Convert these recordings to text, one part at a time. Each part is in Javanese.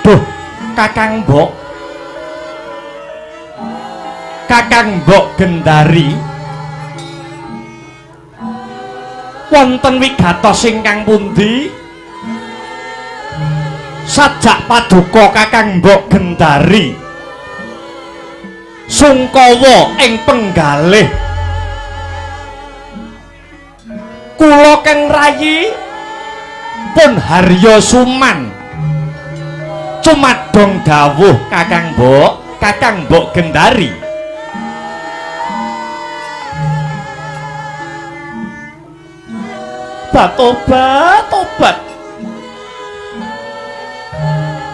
Duh, Kakang Mbok. Kakang Mbok Gendari. Wonten wigatos ingkang pundi? Sajak paduka Kakang Mbok Gendari sungkawa ing penggalih. Kula kang rayi pun harya suman cumadong dawuh Kakang Mbok, Kakang Mbok Gendari. Batobat, tobat.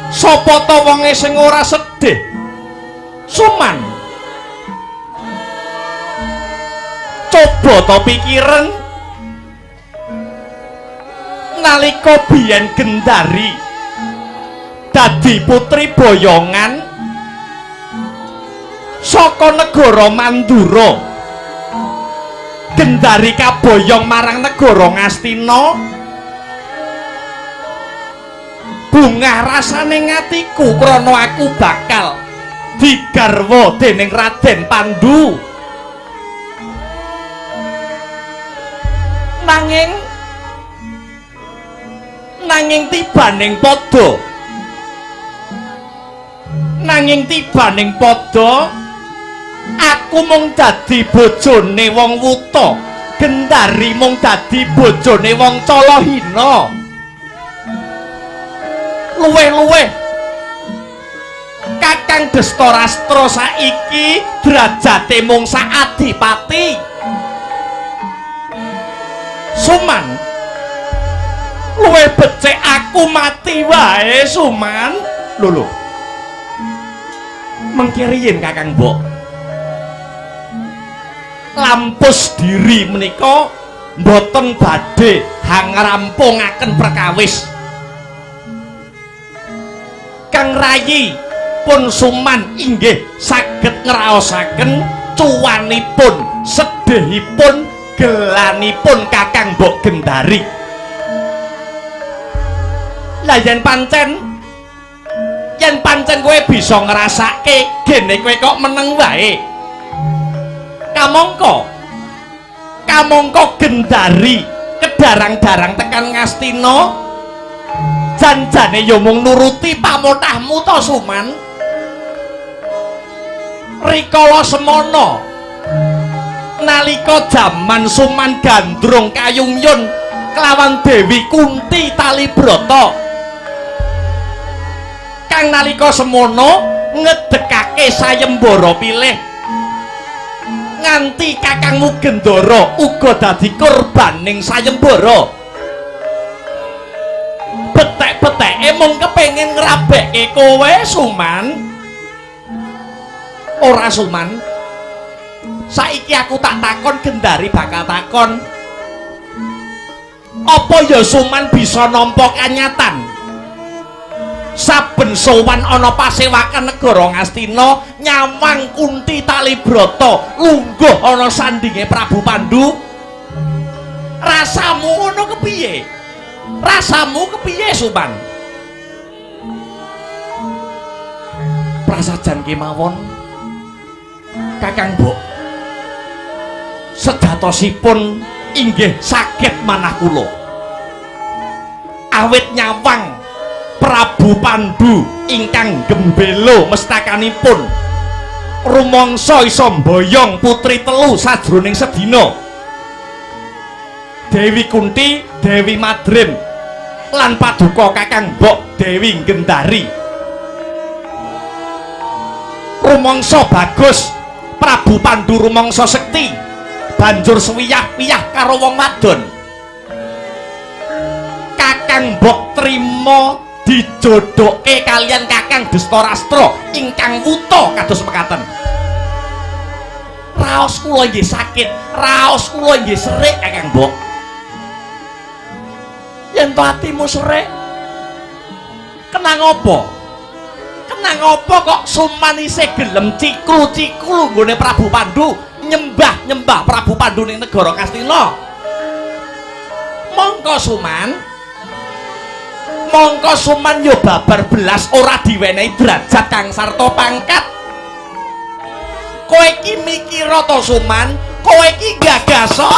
Sapa ta wonge sing ora sedih? Suman. Coba ta pikiren nalika biyen Gendari dadi putri boyongan saka negara Mandura. Gendari kaboyong marang negara Ngastina. Bungah rasane ngatiku krana aku bakal digarwa dening Raden Pandu. Nanging tibaning padha, nanging tibaning padha aku mung dadi bojone wong wuta, Gendari mung dadi bojone wong calahina. Luweh-luweh Kakang Destarastra saiki derajate mung sak adipati. Suman, luweh becik aku mati wae Suman. Lho lho, mengke riyin Kakang Mbok. Lampus diri menika mboten badhe hangrampungaken perkawis. Kang rayi pun Suman inggih saged ngraosaken cuwanipun, sedhihipun, gelanipun Kakang Mbok Gendari. Lah yen pancen kowe bisa ngrasake, gene kowe kok meneng wae. Kamangka Gendari kedarang-darang tekan Ngastina, janjane ya mung nuruti pamotahmu to Suman. Rikala semono nalika jaman Suman gandrung kayungyun kelawan Dewi Kunti Talibrata, kang nalika semono ngedekake sayembara pilih nganti kakangmu Gendara uga dadi korban ning sayembara. Betek-beteke mung kepengin ngrabekke kowe Suman. Ora Suman, saiki aku tak takon, Gendari bakal takon, apa ya Suman bisa nampa kanyatan saben sowan ana pasewakan negara Ngastina nyawang Kunti Talibrata lungguh ana sandinge Prabu Pandu? Rasamu ngono kepiye? Rasamu kepiye Suman? Prasajan kemawon Kakang Mbok, sejatosipun inggih saged manah kula awit nyawang Prabu Pandu ingkang gembelo mestakanipun rumangsa iso mboyong putri telu sajroning sedina, Dewi Kunti, Dewi Madrim lan paduka Kakang Mbok Dewi Gendari. Rumangsa bagus Prabu Pandu rumangsa sekti banjur suwiyah-wiyah karo wong wadon. Kakang Mbok trima dijodohke kalian Kakang Destarastra ingkang wuta kados mekaten. Raos kula inggih sakit, raos kula inggih serik Kakang Mbok. Yen to atimu serik, kenang apa? Kenang apa kok Suman isih gelem ciklu-ciklu nggone Prabu Pandu, nyembah-nyembah Prabu Pandu ning negara Ngastina? Mongko Suman, Mongko Suman yo babar belas ora diwenehi derajat kang sarta pangkat. Kowe iki mikira to Suman, kowe iki gagaso.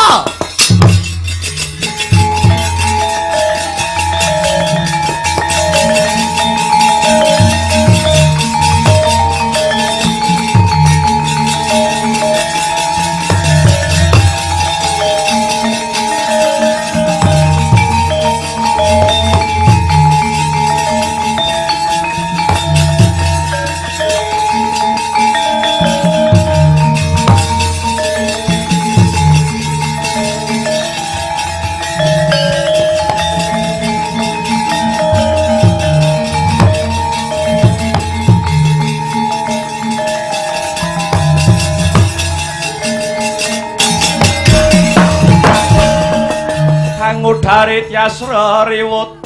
Ngudarit yasra riwut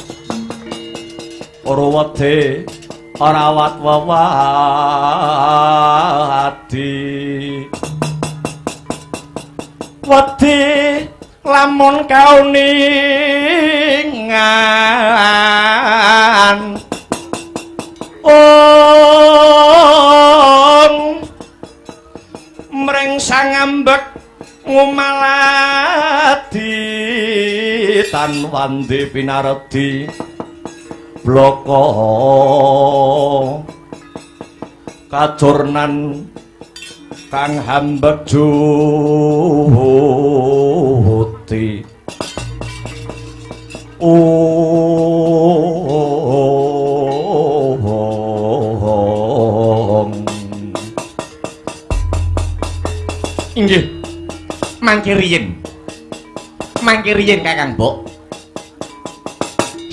ora wedi ora wat wewadi wedi lamun kauningan ong mring sangambek ngumaladi tan wandi pinaredi bloko kajurnan kang hambek juti Inggih mangke riyin. Mangke riyin Kakang Mbok.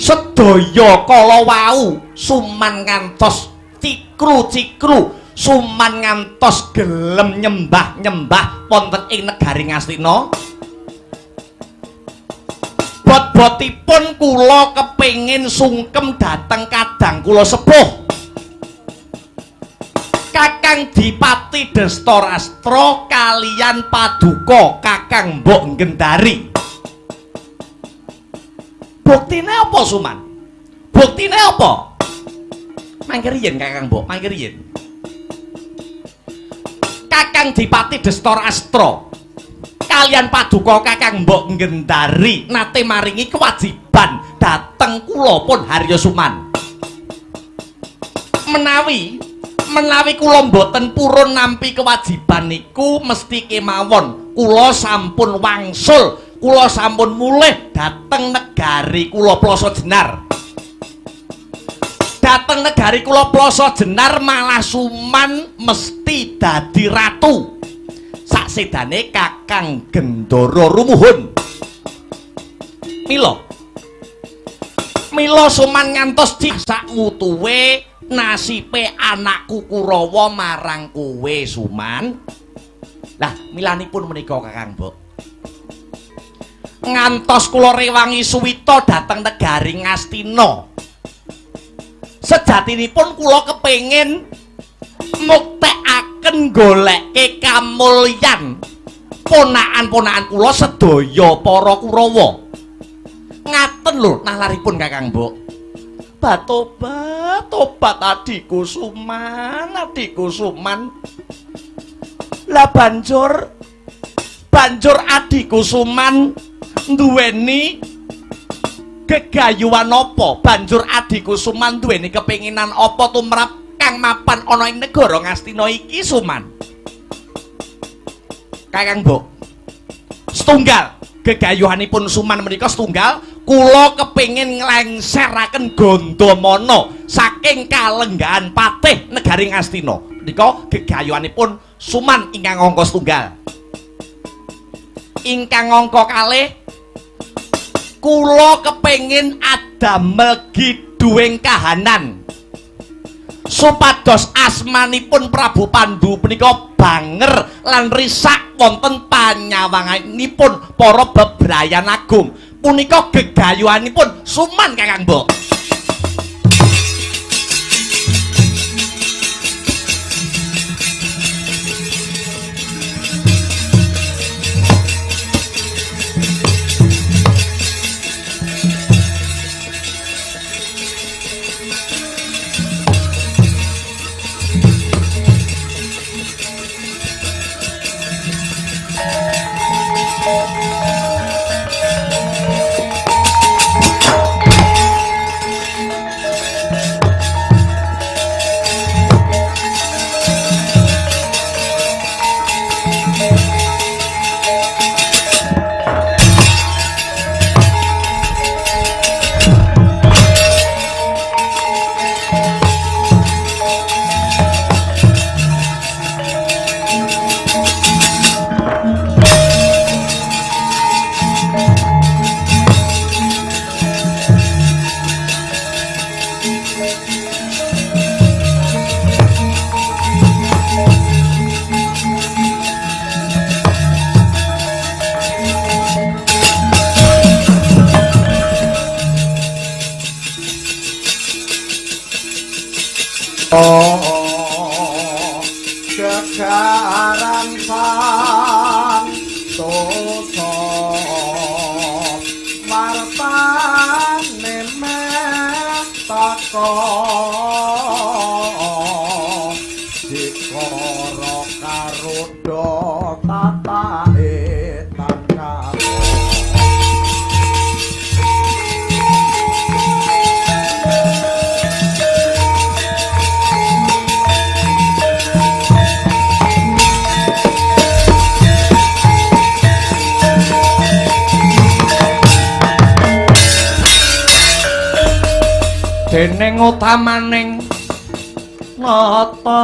Sedaya kala wau Suman ngantos cikru-cikru, Suman ngantos gelem nyembah-nyembah wonten ing negari Ngastina. Bot-botipun kula kepengin sungkem dhateng kadang kula sepuh. Kakang Dipati Destarastra kaliyan paduka Kakang Mbok Gendari. Buktine apa Suman? Buktine apa? Mangke riyin Kakang Mbok, mangke riyin. Kakang Dipati Destarastra kaliyan paduka Kakang Mbok Gendari nate maringi kewajiban dhateng kula pun Harya Suman. Menawi kula mboten purun nampi kewajiban niku mesti kemawon kula sampun wangsul, kula sampun mulih dhateng negari kula Ploso Jenar. Dhateng negari kula Ploso Jenar malah Suman mesti dadi ratu. Saksedane Kakang Gendara rumuhun. Mila Suman ngantos sak wutuwe nasibe anakku Kurawa marang kowe Suman. Lah milanipun menika Kakang Mbok. Ngantos kula rewangi suwita dhateng negari Ngastina. Sejatinipun kula kepengin muktekaken goleke kamulyan ponakan-ponakan kula sedaya para Kurawa. Ngaten lho nalaripun Kakang Mbok. Batobat, tobat adikku Suman, adikku Suman. Lah banjur adikku Suman duweni gegayuhan apa? Banjur adikku Suman duweni kepinginan apa tumrap kang mapan ana ing negara Ngastina iki Suman? Kakang Mbok, setunggal gegayuhanipun Suman menika setunggal, kula kepingin nglengseraken Gandamana saking kalenggahan patih negari Ngastina. Menika gegayuhanipun Suman ingkang angka setunggal. Ingkang angka kalih, kula kepengin adamel giduwing kahanan supados asmanipun Prabu Pandu punika banger lan risak wonten panyawanganipun para bebrayan agung. Punika gegayuhanipun Suman Kakang Mbok. Gegaran santosa wartane meh teka dikara karuda tatake takara. Dening utamaning nata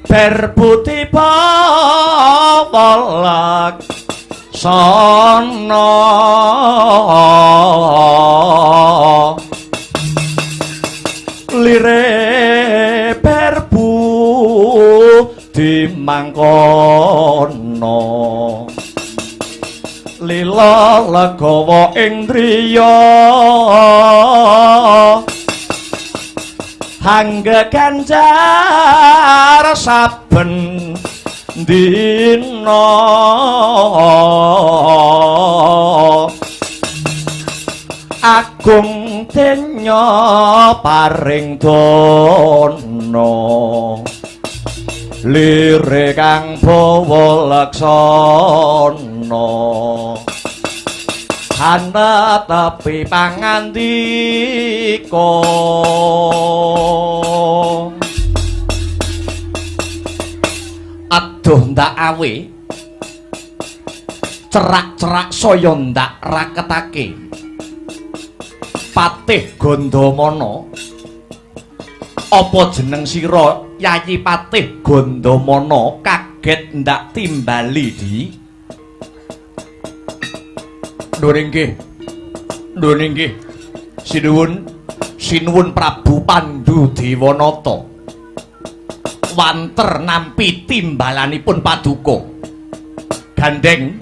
berbuti bawa laksana lire berbudi mangkono lila legawa indriya hangga ganjar saben dina agung denya paring dana lire kang bawa laksana hanetepi pangandika. Aduh ndak awe cerak-cerak saya ndak raketake Patih Gandamana. Apa jeneng sira Yayi Patih Gandamana kaget ndak timbali di? Nuwun inggih. Nuwun inggih. Sinuwun, sinuwun Prabu Pandu Dewanata. Wanter nampi timbalanipun paduka. Gandeng,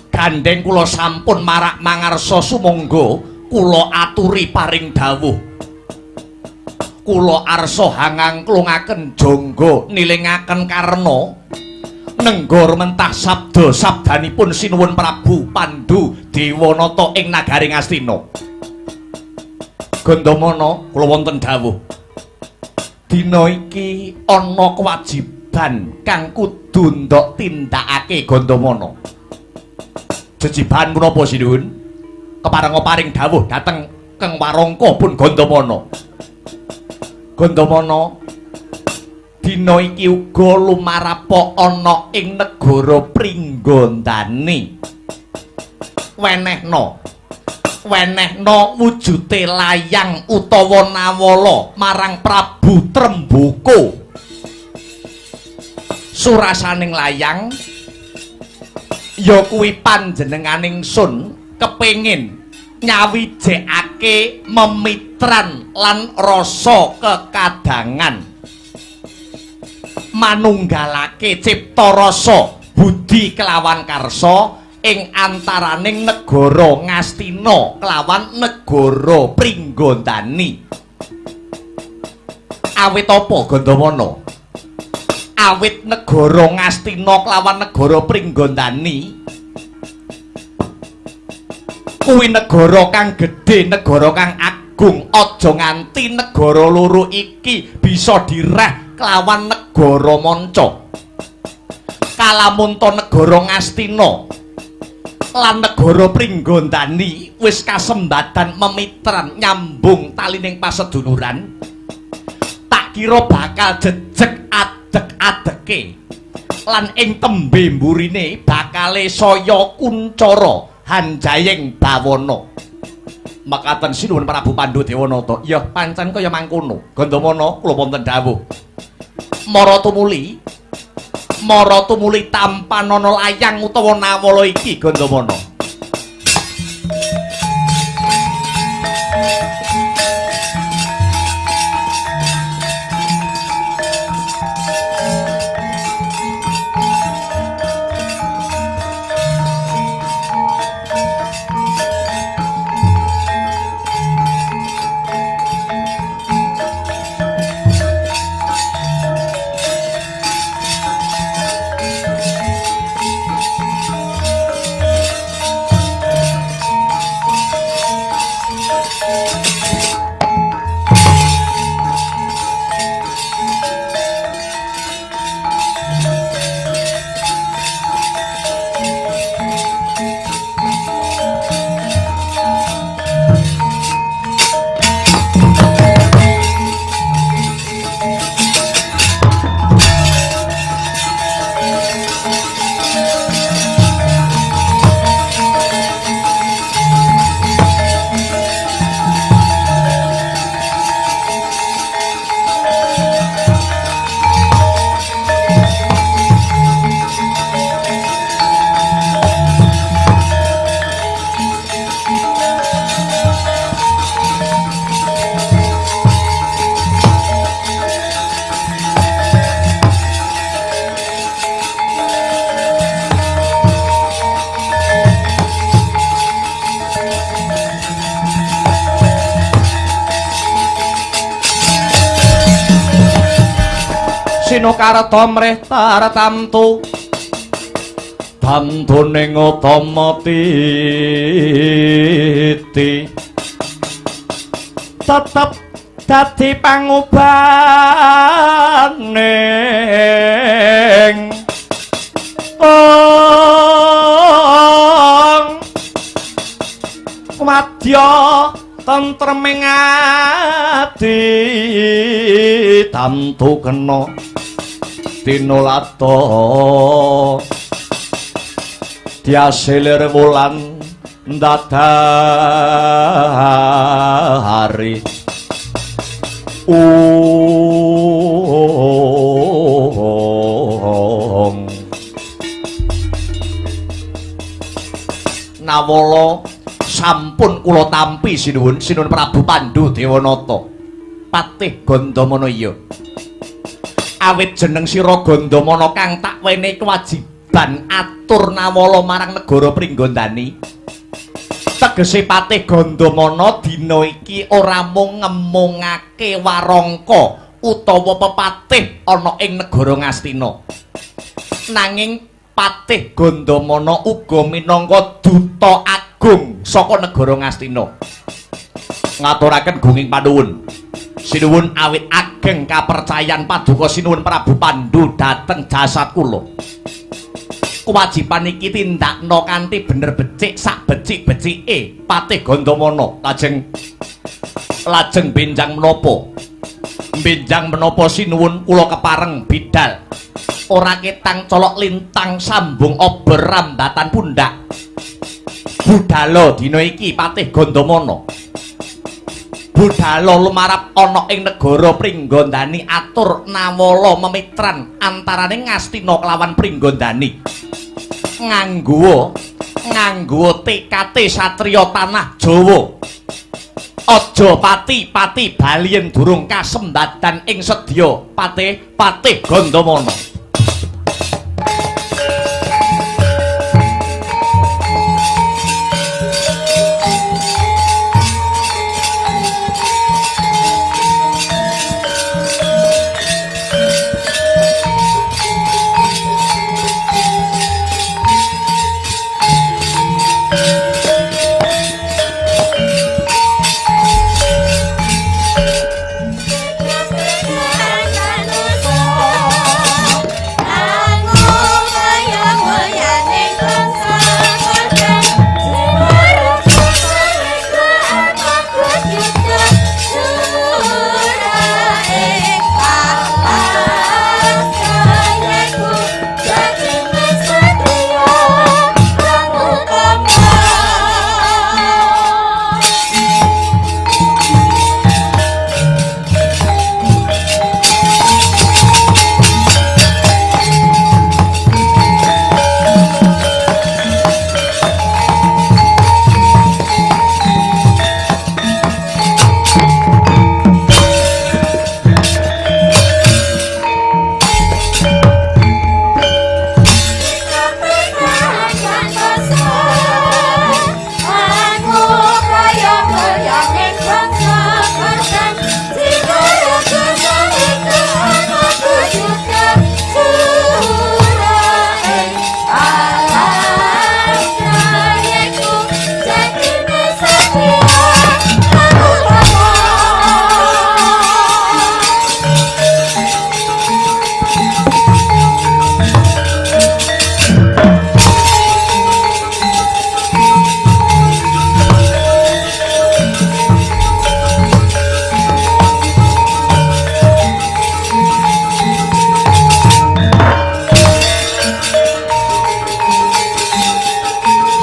gandeng kula sampun marak mangarsa sumangga kula aturi paring dawuh. Kula arsa hangangklungaken jangga nilingaken karna nengga mentah sabda sabdanipun sinuwun Prabu Pandu Dewanata ing nagari Ngastina. Gandamana kula wonten dawuh. Dina iki ana kewajiban kang kudu ndok tindakake Gandamana. Jejibahan punapa sinuwun? Keparenga paring dawuh dhateng Keng Warangka pun Gandamana. Gandamana, dina iki uga lumarapa ana ing negara Pringgondani. Wenehna, wenehna wujute layang utawa nawala marang Prabu Tremboko. Surasaning layang ya kuwi panjenenganing sun kepengin nyawijekake memitran lan rasa kekadangan, manunggalake cipta rasa budi kelawan karsa ing antaraning negara Ngastina kelawan negara Pringgondani. Awit apa Gandamana? Awit negara Ngastina kelawan negara Pringgondani kuwi negara kang gedhe, negara kang agung. Aja nganti negara loro iki bisa direh kelawan negara manca. Kalamunta negara Ngastina lan negara Pringgondani wis kasembadan memitran nyambung talining paseduluran, tak kira bakal jejeg adeg-adeke lan ing tembe mburine bakale saya kuncara hanjayeng bawana. Makaten sinuwun Prabu Pandu Dewanata. Ya pancen kaya mangkono. Gandamana kula wonten dawuh. Mara tumuli, mara tumuli tampanana layang utawa nawala iki Gandamana. Sinukarta mrih tartamtu tamtune utama titi tetep dadi pangubaning ong wadya tentreming ati tamtu kena tinulata diasilir wulan ndadari ung Nawala sampun kula tampi sinuwun sinuwun Prabu Pandhu Dewanata Patih Gandamana iya awit jeneng sira Gandamana kang tak wenehi kewajiban atur nawala marang negara Pringgondani tegese Patih Gandamana dina iki ora mung ngemungake warangka utawa pepatih ana ing negara Ngastina nanging Patih Gandamana uga minangka duta agung saka negara Ngastina. Ngaturaken gunging panuwun. Sinuwun awit ageng kapercayan paduka sinuwun Prabu Pandhu dhateng jasad kula. Kewajiban iki tindakna kanthi bener becik sak becik-becike Patih Gandamana. Lajeng benjang menapa? Benjang menapa sinuwun kula kepareng bidal. Ora ketang colok lintang sambung obor rambatan pundak. Budala dina iki Patih Gandamana. Budala lumarap ana ing negara Pringgondani atur nawala memitran antarane Ngastina kelawan Pringgondani. Nganggo tekate satriya tanah Jawa. Aja pati-pati bali yen durung kasembadan ing sedya Patih Gandamana.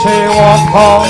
Sewaka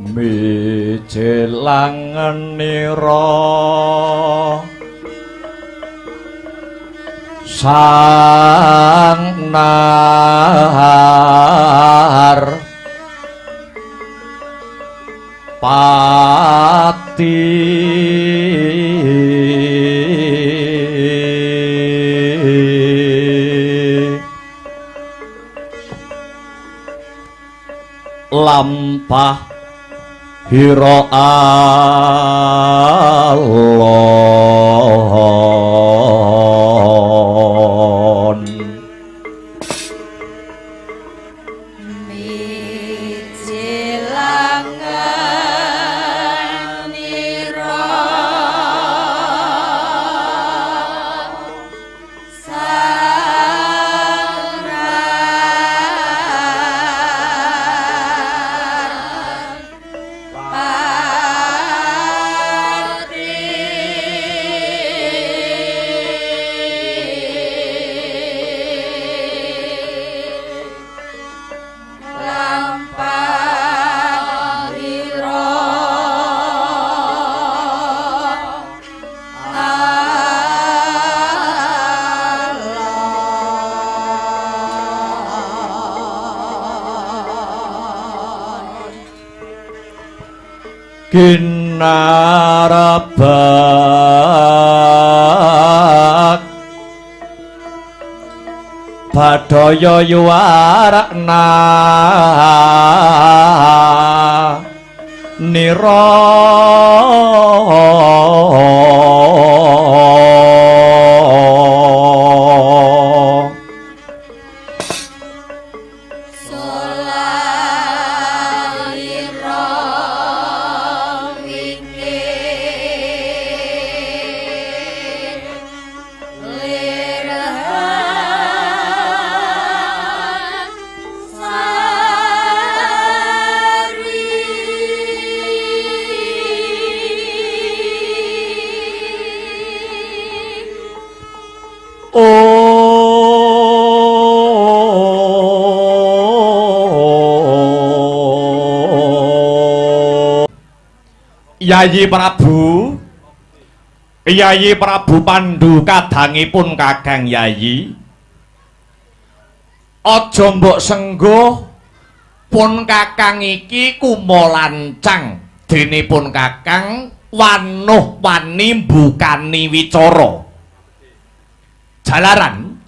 Mijelangenira sang nahar pati lampah hira alon. Kinarabak badaya yuwarakna nira Yayi Prabu, Yayi Prabu Pandu kadangipun Kakang Yayi. Aja mbok sengguh pun Kakang iki kumalancang dene pun Kakang wanuh wani mbukani wicara. Jalaran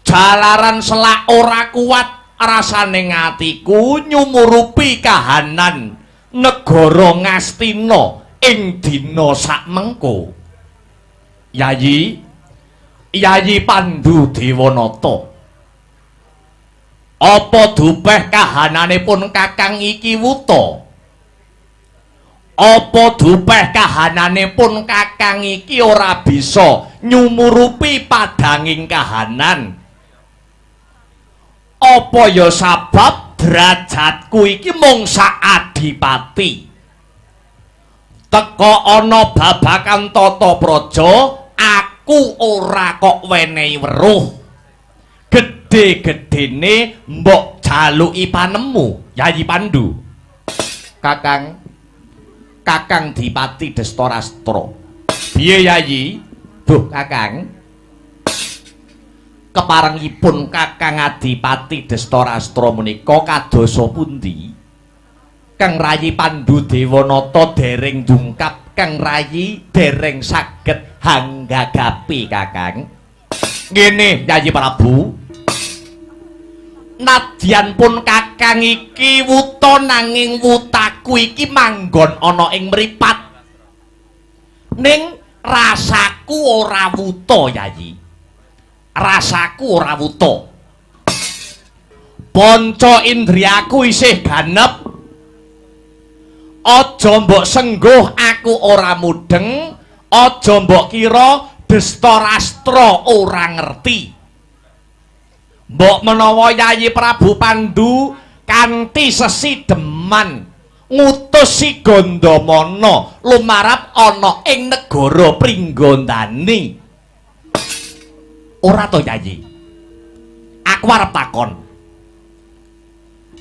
jalaran selak ora kuat rasane atiku nyumurupi kahanan negara Ngastina ing dina sakmengko. Yayi, Yayi Pandu Dewanata, apa dupeh kahanane pun Kakang iki wuta? Apa dupeh kahanane pun Kakang iki ora bisa nyumurupi padanging kahanan? Apa ya sabab derajatku iki mung sak adipati? Teka ana babakan tata praja, aku ora kok wenehi weruh. Gedhe-gedhene mbok jaluki panemu, Yayi Pandu. Kakang, Kakang Dipati Destarastra. Piye Yayi? Duh Kakang, keparengipun Kakang Adipati Destarastra menika kadosa pundi? Kang Rayi Pandu Dewanata dereng dungkap, Kang Rayi dereng saged hanggagapi Kakang. Ngene Yayi Prabu, nadyan pun Kakang iki wuta nanging wutaku iki manggon ana ing mripat. Ning rasaku ora wuta Yayi. Rasaku ora wuta. Panca indriyaku isih ganep. Aja mbok sengguh aku ora mudeng, aja mbok kira Destarastra ora ngerti. Mbok menawa Yayi Prabu Pandu kanthi sesideman ngutus si Gandamana lumarap ana ing negara Pringgondani. Ora to Yayi? Aku arep takon.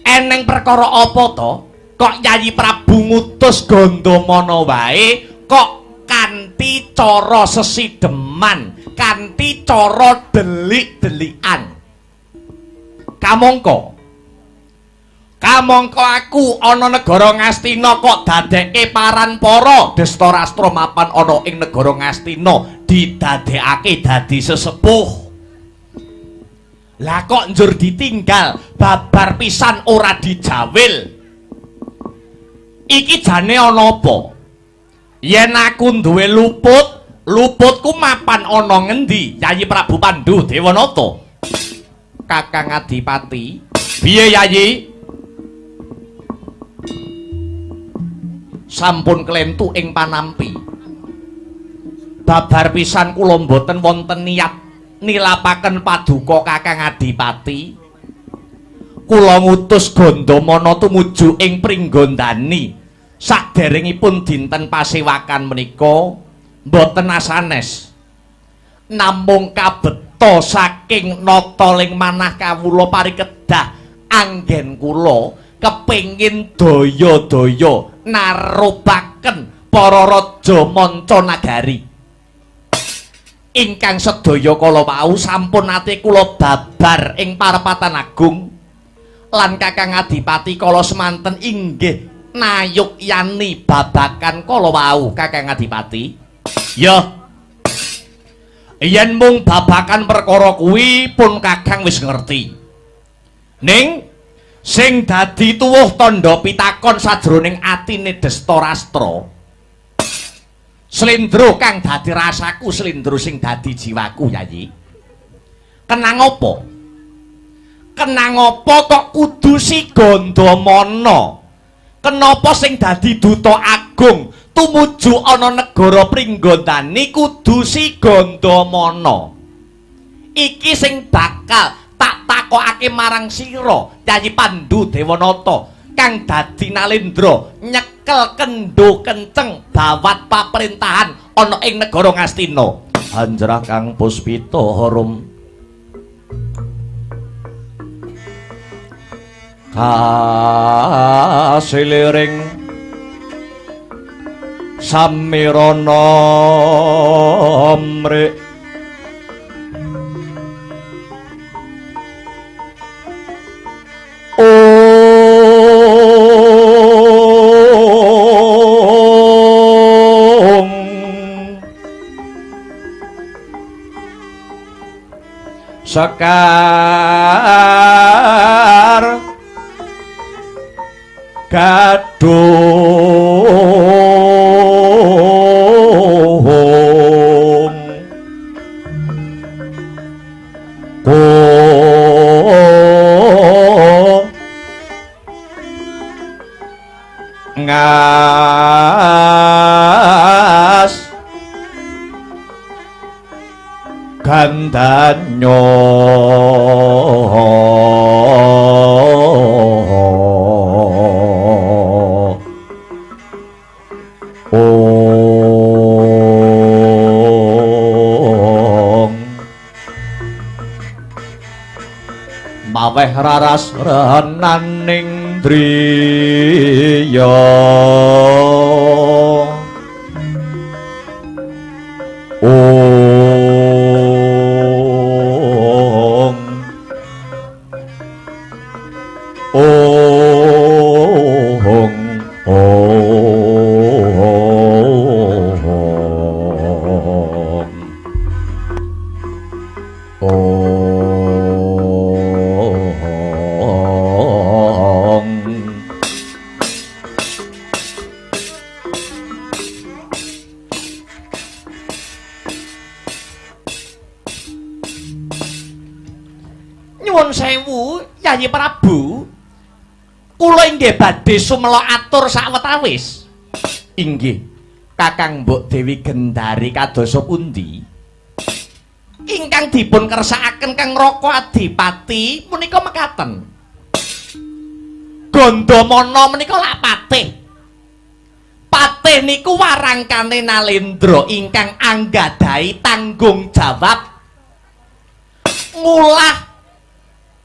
Eneng perkara apa to Kok Yayi Prabu ngutus Gandamana wae kok kanthi cara sesideman, kanthi cara delik-delikan. Kamangka kamangka aku ana negara Ngastina kok dadekke paran para Destarastra mapan ana ing negara Ngastina didadekake dadi sesepuh. Lah kok njur ditinggal babar pisan ora dijawil. Iki jane ana apa? Yen aku duwe luput, luputku mapan ana ngendi? Yayi Prabu Pandu Dewanata. Kakang Adipati, piye Yayi? Sampun klentu ing panampi. Babar pisan kula mboten wonten niat nilapaken paduka Kakang Adipati. Kula ngutus Gandamana tumuju ing Pringgondani saderengipun dinten pasewakan menika mboten asanes. Namung kabeta saking nata ling manah kawula parikedah anggen kula kepengin daya-daya narupaken para raja manca nagari. Ingkang sedaya kala wau sampun nate kula babar ing parepatan agung lan Kakang Adipati kala semanten inggih nayukyani babakan kala wau Kakang Adipati. Ya. Yen mung babakan perkara kuwi pun Kakang wis ngerti. Ning sing dadi tuwuh tandha pitakon sajroning atine Destarastra, slendro kang dadi rasaku, slendro sing dadi jiwaku Yayi. Kenang apa? Kenang apa kok kudu si Gandamana? Kenapa sing dadi duta agung tumuju ana negara Pringgondani kudu si Gandamana? Iki sing bakal tak takokake marang sira Yayi Pandu Dewanata kang dadi nalendra nyekel kendho kenceng bawat paprentahan ana ing negara Ngastina. Hanjrah Kang Puspita Harum kasiliring samirana mrik ong sekar gadung ko ngas gandanyo ong maweh raras renaning driya ong ong ong ong. Nyuwun sewu Yayi Prabu, kula inggih badhe sumela atur sawetawis. Inggih, Kakang Mbok Dewi Gendari kadosa pundi? Ingkang dipun kersakaken Kang Raka Adipati punika mekaten. Gandamana menika lak patih. Patih niku warangkane Nalendra ingkang anggadhahi tanggung jawab ngulah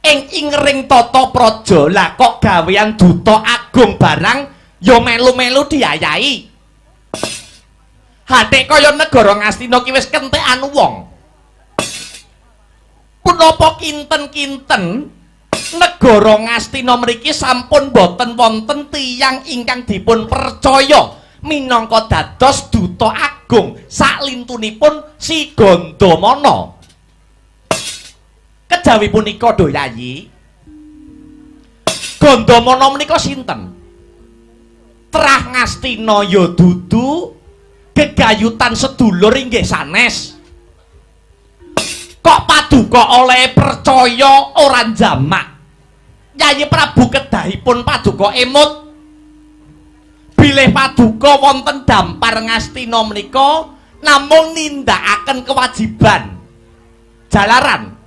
ing ingring tata praja. Lah kok gawean duta agung barang Ya melu-melu diayahi. Hatik kaya negara Ngastina ki wis kentekan wong. Punapa kinten-kinten negara Ngastina mriki sampun boten wonten tiyang ingkang dipun percaya minangka dados duta agung saklintunipun Si Gandamana. Kejawi punika do Yayi, Gandamana menika sinten? Trah Ngastina ya dudu, gegayutan sedulur inggih sanes. Kok paduka oleh percaya ora jamak? Yayi Prabu kedahipun paduka emut bilih paduka wonten dampar Ngastina menika namung nindakaken kewajiban jalaran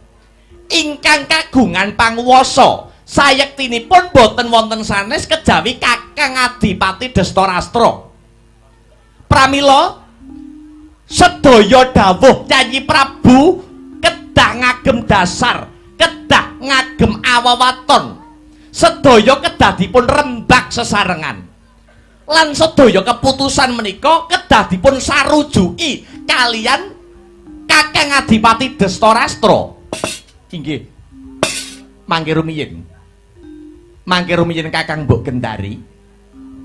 ingkang kagungan panguwasa. Sayektinipun boten wonten sanes kejawi Kakang Adipati Destarastra. Pramila sedaya dawuh Yayi Prabu kedah ngagem dasar, kedah ngagem awawaton. Sedaya kedah dipun rembak sesarengan. Lan sedaya keputusan menika kedah dipun sarujuki kalian Kakang Adipati Destarastra. Inggih. Mangke rumiyin. Mangke rumiyin Kakang Mbok Gendari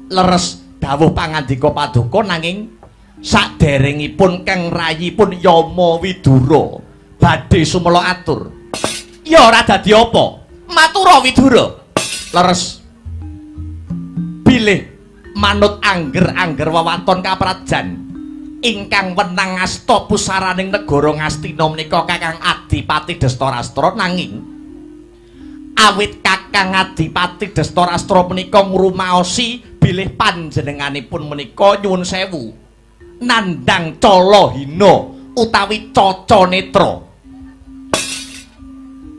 leres dawuh pangandika paduka, nanging saderengipun kang rayipun Yama Widura badhe sumela atur. Ya ora dadi apa. Matura Widura. Leres. Bilih manut angger-angger wewaton kaprajan ingkang wenang asta pusaraning negara Ngastina menika Kakang Adipati Destarastra, nanging awit Kakang Adipati Destarastra menika ngrumaosi bilih panjenenganipun menika nyuwun sewu nandhang cala hina utawi caca netra.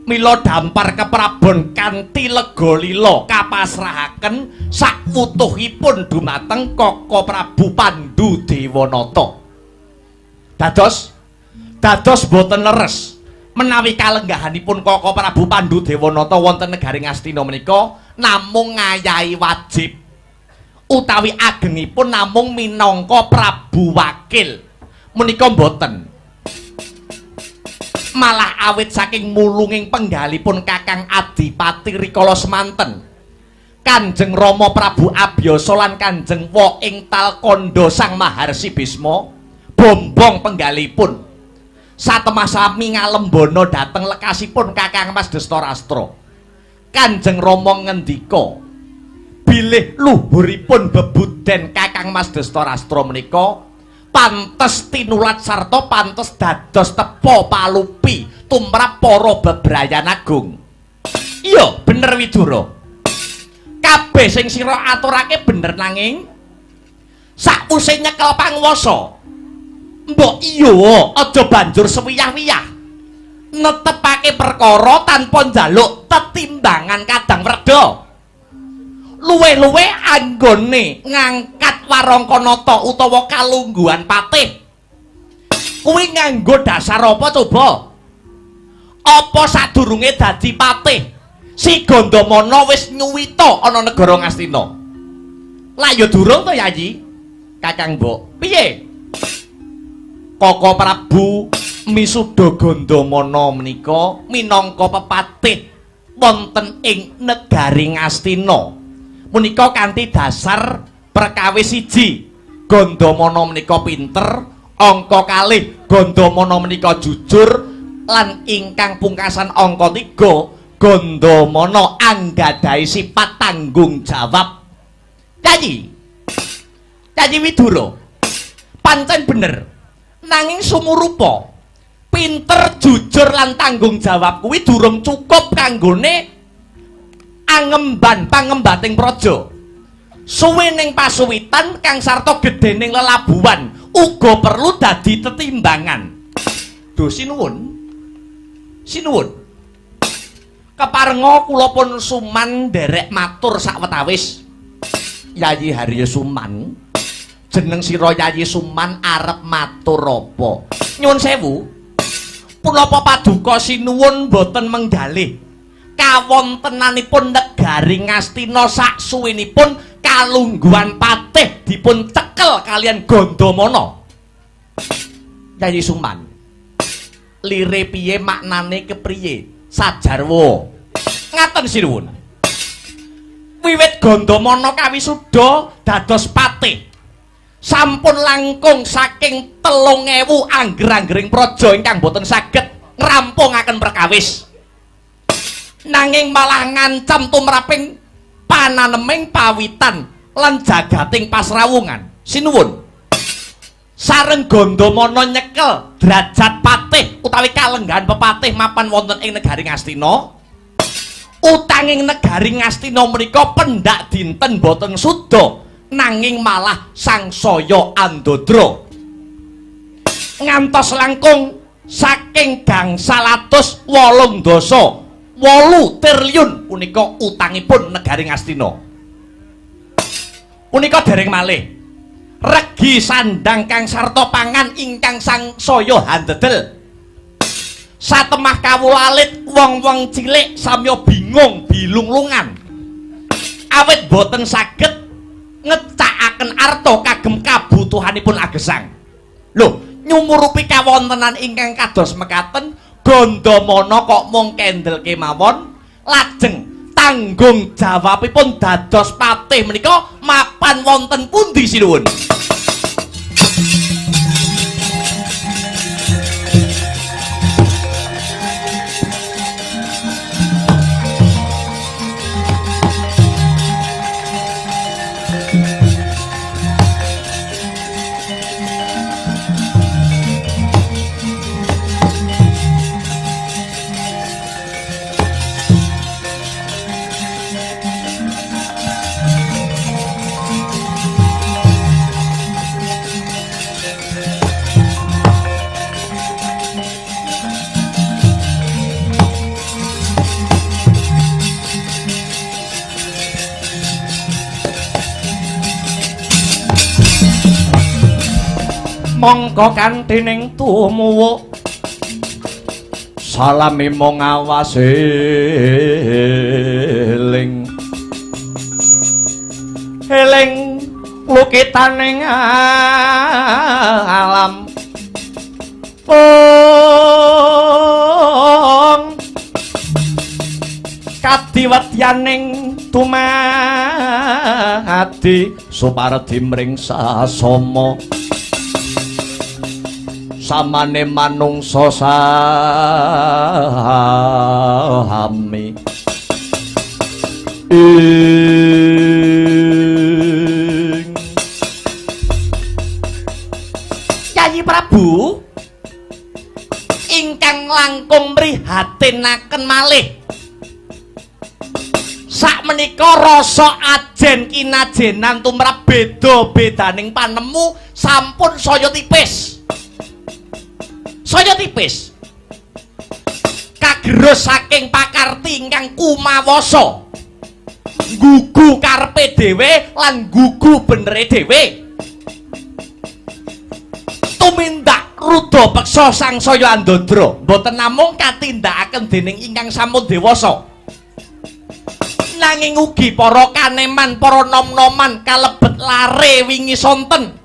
Mila dampar keprabon kanthi lega lila kapasrahaken sakwutuhipun dumateng Kaka Prabu Pandu Dewanata. Dados boten leres menawi kalenggahanipun Kaka Prabu Pandu Dewanata wonten negari Ngastina menika namung ngayahi wajib utawi agengipun namung minangka Prabu Wakil. Menika boten. Malah awit saking mulunging penggalipun Kakang Adipati rikala semanten Kanjeng Rama Prabu Abyasa lan Kanjeng Wa ing Talkandha Sang Maharsi Bisma bombong penggalipun satemah sami ngalembana dhateng lekasipun Kakang Mas Destarastra. Kanjeng Rama ngendika bilih luhuripun bebuden Kakang Mas Destarastra menika pantes tinulat sarta pantes dados tepa palupi tumrap para bebrayan agung. Iya, bener Widura. Kabeh sing sira aturake bener, nanging sakwise nyekel panguwasa mbok iya aja banjur sewiyah-wiyah netepake perkara tanpa njaluk tetimbangan kadang werda. Luwe-luwe anggone ngangkat warangkanata utawa kalungguhan patih kuwi nganggo dasar apa coba? Apa sadurunge dadi patih Si Gandamana wis nyuwita ana negara Ngastina? Lah ya durung to Yayi. Kakang Mbok, piye? Kaka Prabu Misuda Gandamana menika minangka pepatih wonten ing negari Ngastina. Menika kanthi dasar perkawis siji, Gandamana menika pinter, angka kalih Gandamana menika jujur, lan ingkang pungkasan angka 3 Gandamana anggadhahi sifat tanggung jawab. Yayi, Yayi Widura, pancen bener. Nanging sumurupa pinter, jujur lan tanggung jawab kuwi durung cukup kanggone angemban pangembating praja. Suwe ning pasuwitan kang sarta gedhening lelabuhan uga perlu dadi tetimbangan. Duh sinuwun. Sinuwun. Keparenga kula pun suman nderek matur sawetawis. Yayi Haryo Suman, jeneng sira Yayi Suman arep matur apa? Nyuwun sewu. Punapa paduka sinuwun boten menggalih Kawontenanipun negari Ngastina saksuwinipun kalungguhan patih dipun cekel kalian Gandamana. Yayi Suman, lire piye maknane kepriye? Sajarwa. Ngaten sinuwun. Wiwit Gandamana kawisuda dados patih, sampun langkung saking 3000 angger-anggering praja ingkang boten saged ngrampungaken perkawis. Nanging malah ngancam tumraping pananeming pawitan lan jagating pasrawungan. Sinuwun. Sareng Gandamana nyekel derajat patih utawi kalenggahan pepatih mapan wonten ing negari Ngastina. Utanging negari Ngastina menika pendak dinten boten suda, nanging malah sangsaya andadra. Ngantos langkung saking gangsal atus wolung dasa 8 triliun punika utangipun negari Ngastina. Punika dereng malih regi sandang kang sarta pangan ingkang sangsaya handedel. Satemah kawula alit wong-wong cilik samya bingung bilunglungan awit boten saged ngecakaken arta kagem kabutuhanipun agesang. Lho, nyumurupi kawontenan ingkang kados mekaten, Gandamana kok mung kendel kemawon lajeng tanggung jawabipun dados patih menika mapan wonten pundi sinuwun? Mongko kanthi ning tumuwuk salami mung awase eling eling lukitaning alam ong kadiwedyaning dumadi supardi mring sasama samane manungsa sami ing Yayi Prabu ingkang langkung mrihatinaken malih sakmenika rasa ajen kinajenan tumrap beda-bedaning panemu sampun saya tipis. Saya tipis kagerus saking pakarti ingkang kumawasa nggugu karepe dhewe lan nggugu benere dhewe. Tumindak rudha peksa sangsaya andadra mboten namung katindakaken dening ingkang sampun dewasa, nanging ugi para kaneman, para nom-noman kalebet lare wingi sonten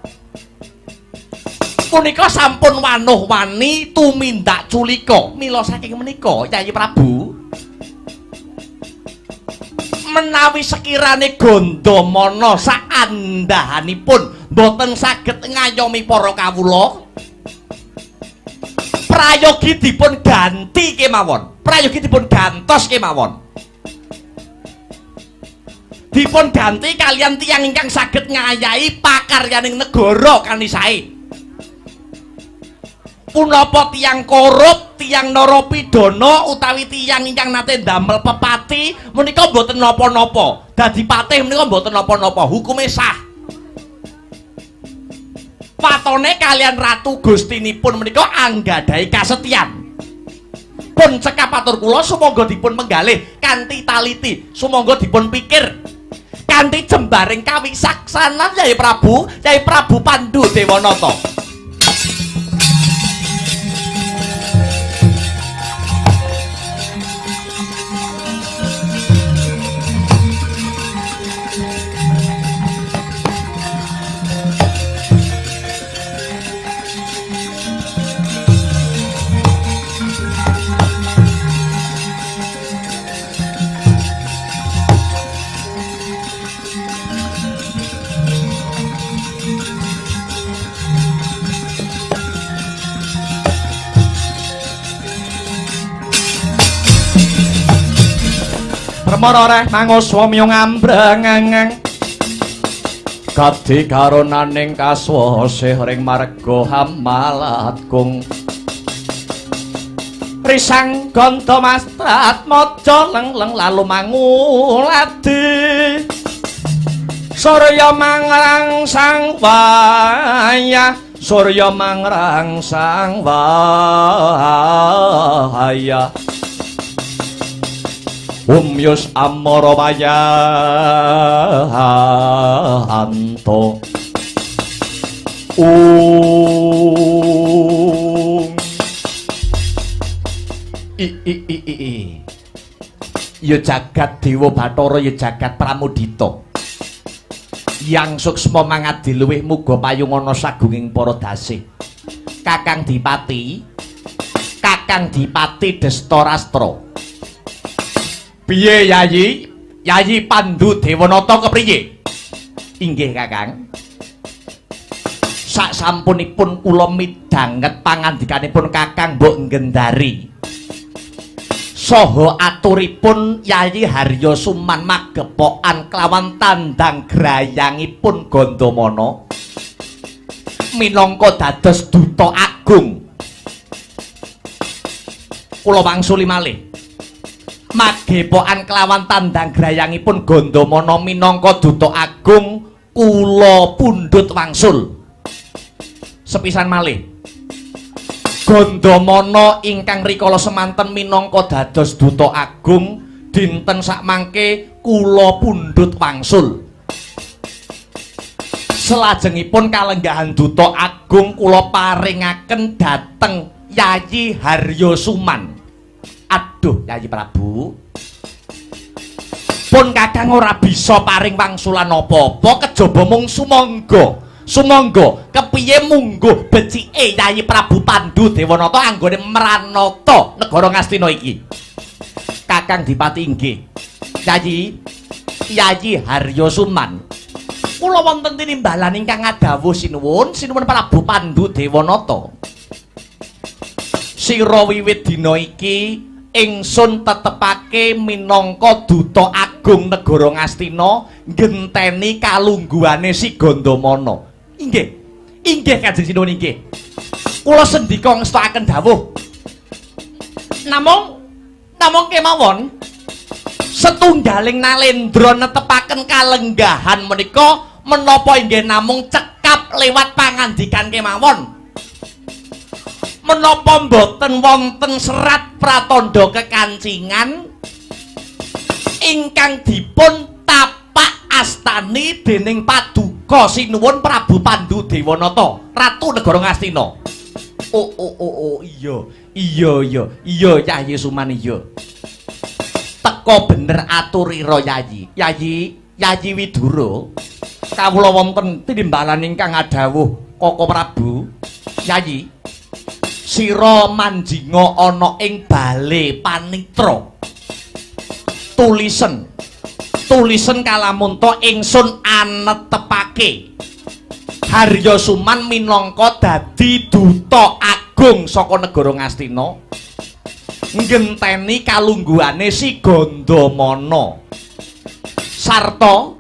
punika sampun wanuh-wani tumindak culika. Mila saking menika Yayi Prabu, menawi sekirane Gandamana saandahanipun boten saged ngayomi para kawula, prayogi dipun ganti kemawon, prayogi dipun gantos kemawon, dipun ganti kalian tiyang ingkang saged ngayahi pakaryaning negara kanisae. Punapa tiyang korup, tiyang narapidana utawi tiyang ingkang nate ndamel pepati menika mboten napa-napa. Dadi patih menika mboten napa-napa, hukume sah. Patone kalian ratu gustinipun menika anggadhahi kasetyan. Pun cekap atur kula sumangga dipun menggalih kanthi taliti, sumangga dipun pikir kanthi jembaring kawicaksanan Yai Prabu, Yai Prabu Pandu Dewanata. Permara reh manguswa miyung ambreng Kadi karonaning kaswasih ring marga hamalatgung. Risang ganda mastrat maja leng-leng lalu manguladi. Surya mangrangsang wayah, surya mangrangsang wayah. Umyus amara wayanto. I i i i. Ya jagat Dewa Bathara, ya jagat Pramudita. Yang suksma mangadi luwih muga payungana sagunging para dasih. Kakang Dipati, Kakang Dipati Destarastra. Piye Yayi? Yayi Pandu Dewanata kepriye? Inggih Kakang. Sak sampunipun kula midhanget pangandikanipun Kakang mbok nggendari. Saha aturipun Yayi Harya Suman magepokan kelawan tandang grayangipun Gandamana minangka dados duta agung. Kula wangsuli malih. Magepokan kelawan tandang grayangipun Gandamana minangka duta agung kula pundhut wangsul. Sepisan malih. Gandamana ingkang rikala semanten minangka dados duta agung dinten sakmangke kula pundhut wangsul. Selajengipun kalenggahan duta agung kula paringaken dhateng Yayi Harya Suman. Aduh Yayi Prabu, pun Kakang ora bisa paring wangsulan apa-apa kejaba mung sumangga. Sumangga kepiye mungguh becike Yayi Prabu Pandu Dewanata anggone mranata negara Ngastina iki. Kakang Dipati inggih. Yayi, Yayi Harya Suman, kula wonten tinimbalan ingkang ngadhawuh sinuwun, sinuwun Prabu Pandu Dewanata. Sira wiwit dina iki ingsun tetepake minangka duta agung negara Ngastina ngenteni kalungguhane si Gandamana. Inggih. Inggih Kanjeng Sinuwun inggih. Kula sendika ngestokaken dawuh. Namung kemawon setunggaling nalendra netepaken kalenggahan menika menapa inggih namung cekap lewat pangandikan kemawon. Menapa mboten wonten serat pratandha kekancingan ingkang dipun tapak astani dening paduka sinuwun Prabu Pandu Dewanata, Ratu Negara Ngastina. Oh oh oh oh iya iya iya iya Yayi Suman iya. Teka bener aturira Yayi. Yayi, Yayi Widura. Kawula wonten tinimbalan ingkang ngadhawuh Koko Prabu. Yayi, sira manjinga ana ing bale panitra. Tulisen. Tulisen kalamunta ingsun anetepake Harya Suman minangka dadi duta agung saka negara Ngastina nggenteni kalungguhane si Gandamana. Sarta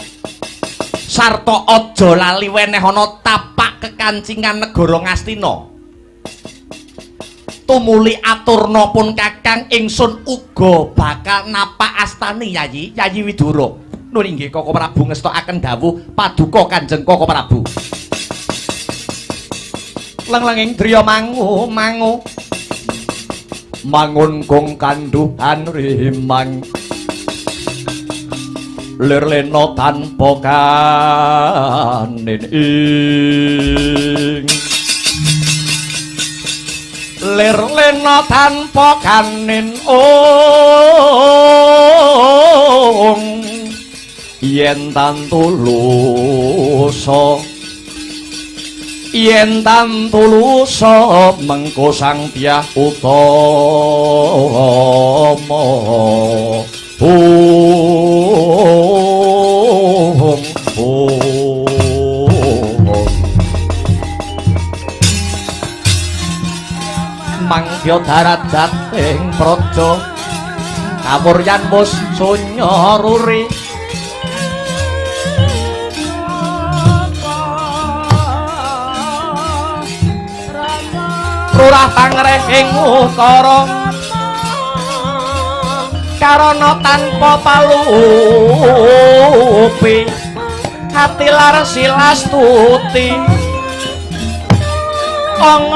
aja lali weneh ana tapak kekancingan negara Ngastina. Tumuli aturna pun Kakang ingsun uga bakal napak astani Yayi, Yayi Widura. Nun inggih Koko Prabu ngestokaken dawuh paduka Kanjeng Koko Prabu. Leng-lenging driya mangu mangu mangun kung kanduhan rimang lir lena tanpa kanin ing lir lena tanpa kanin ong yen tantulusa yen tantulusa mengko sang dyah utama. Om om mangkya darajat ing praja kawuryan wus Sunya ruri Rurah pangreh ing utara karana tanpa palupi ati lar silastuti ong.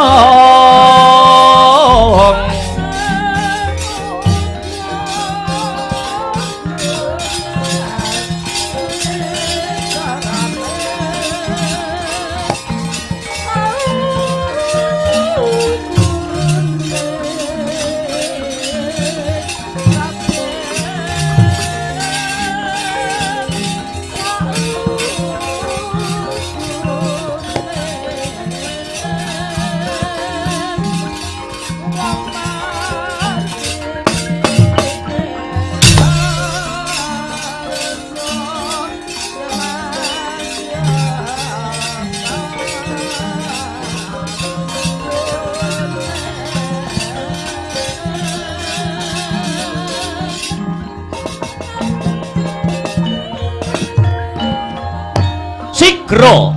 Sigra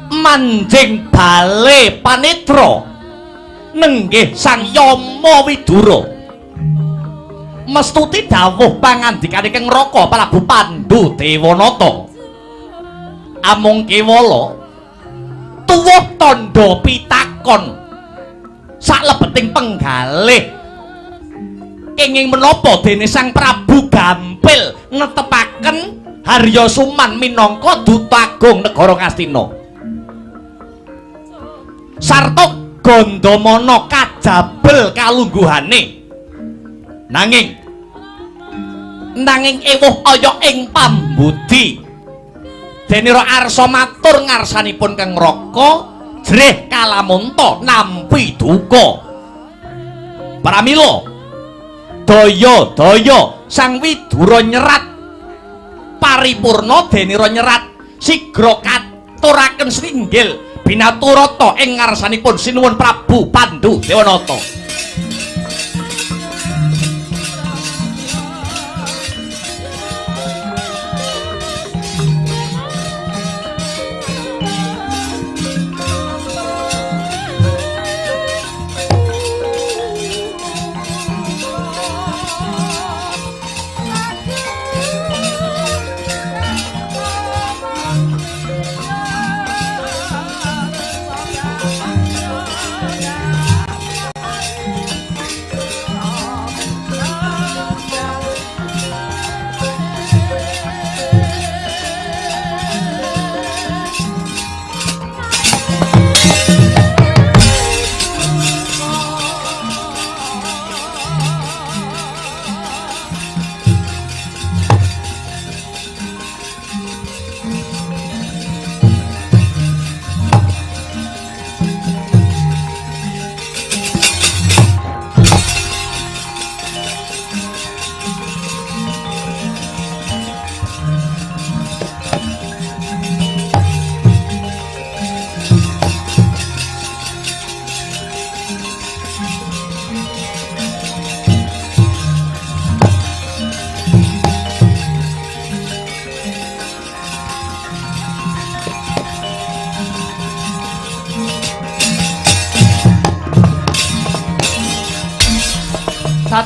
manjing bale panetra nenggih Sang Yama Widura mestuti dawuh pangandikane Kang Raka Prabu Pandhu Dewanata amung kewala tuwuh tandha pitakon saklebeting penggalih kenging menapa dene Sang Prabu gampil netepaken Harya Suman minangka duta agung negara Ngastina sarta Gandamana kajabel kalungguhane nanging ewuh aya ing pambudi dene ra arsa matur ngarsanipun Kang Raka jrih kalamunta nampi duka. Pramila daya-daya Sang Widura nyerat paripurna denira nyerat sigra katuraken sringgil binaturata ing ngarsanipun Sinuwun Prabu Pandhu Dewanata.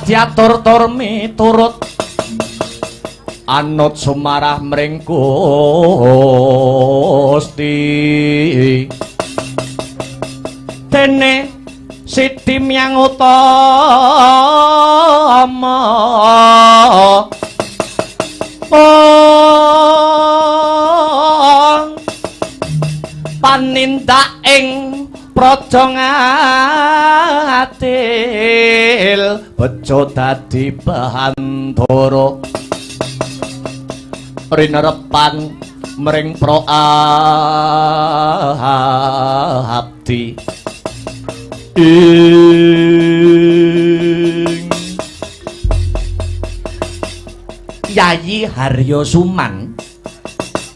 Diatur tur miturut anut sumarah mring Gusti dene Siti Myang Utama panindak ing praja Ngatil bejo dadi bahandara rinerepan mring abdi ing Yayi Harya Suman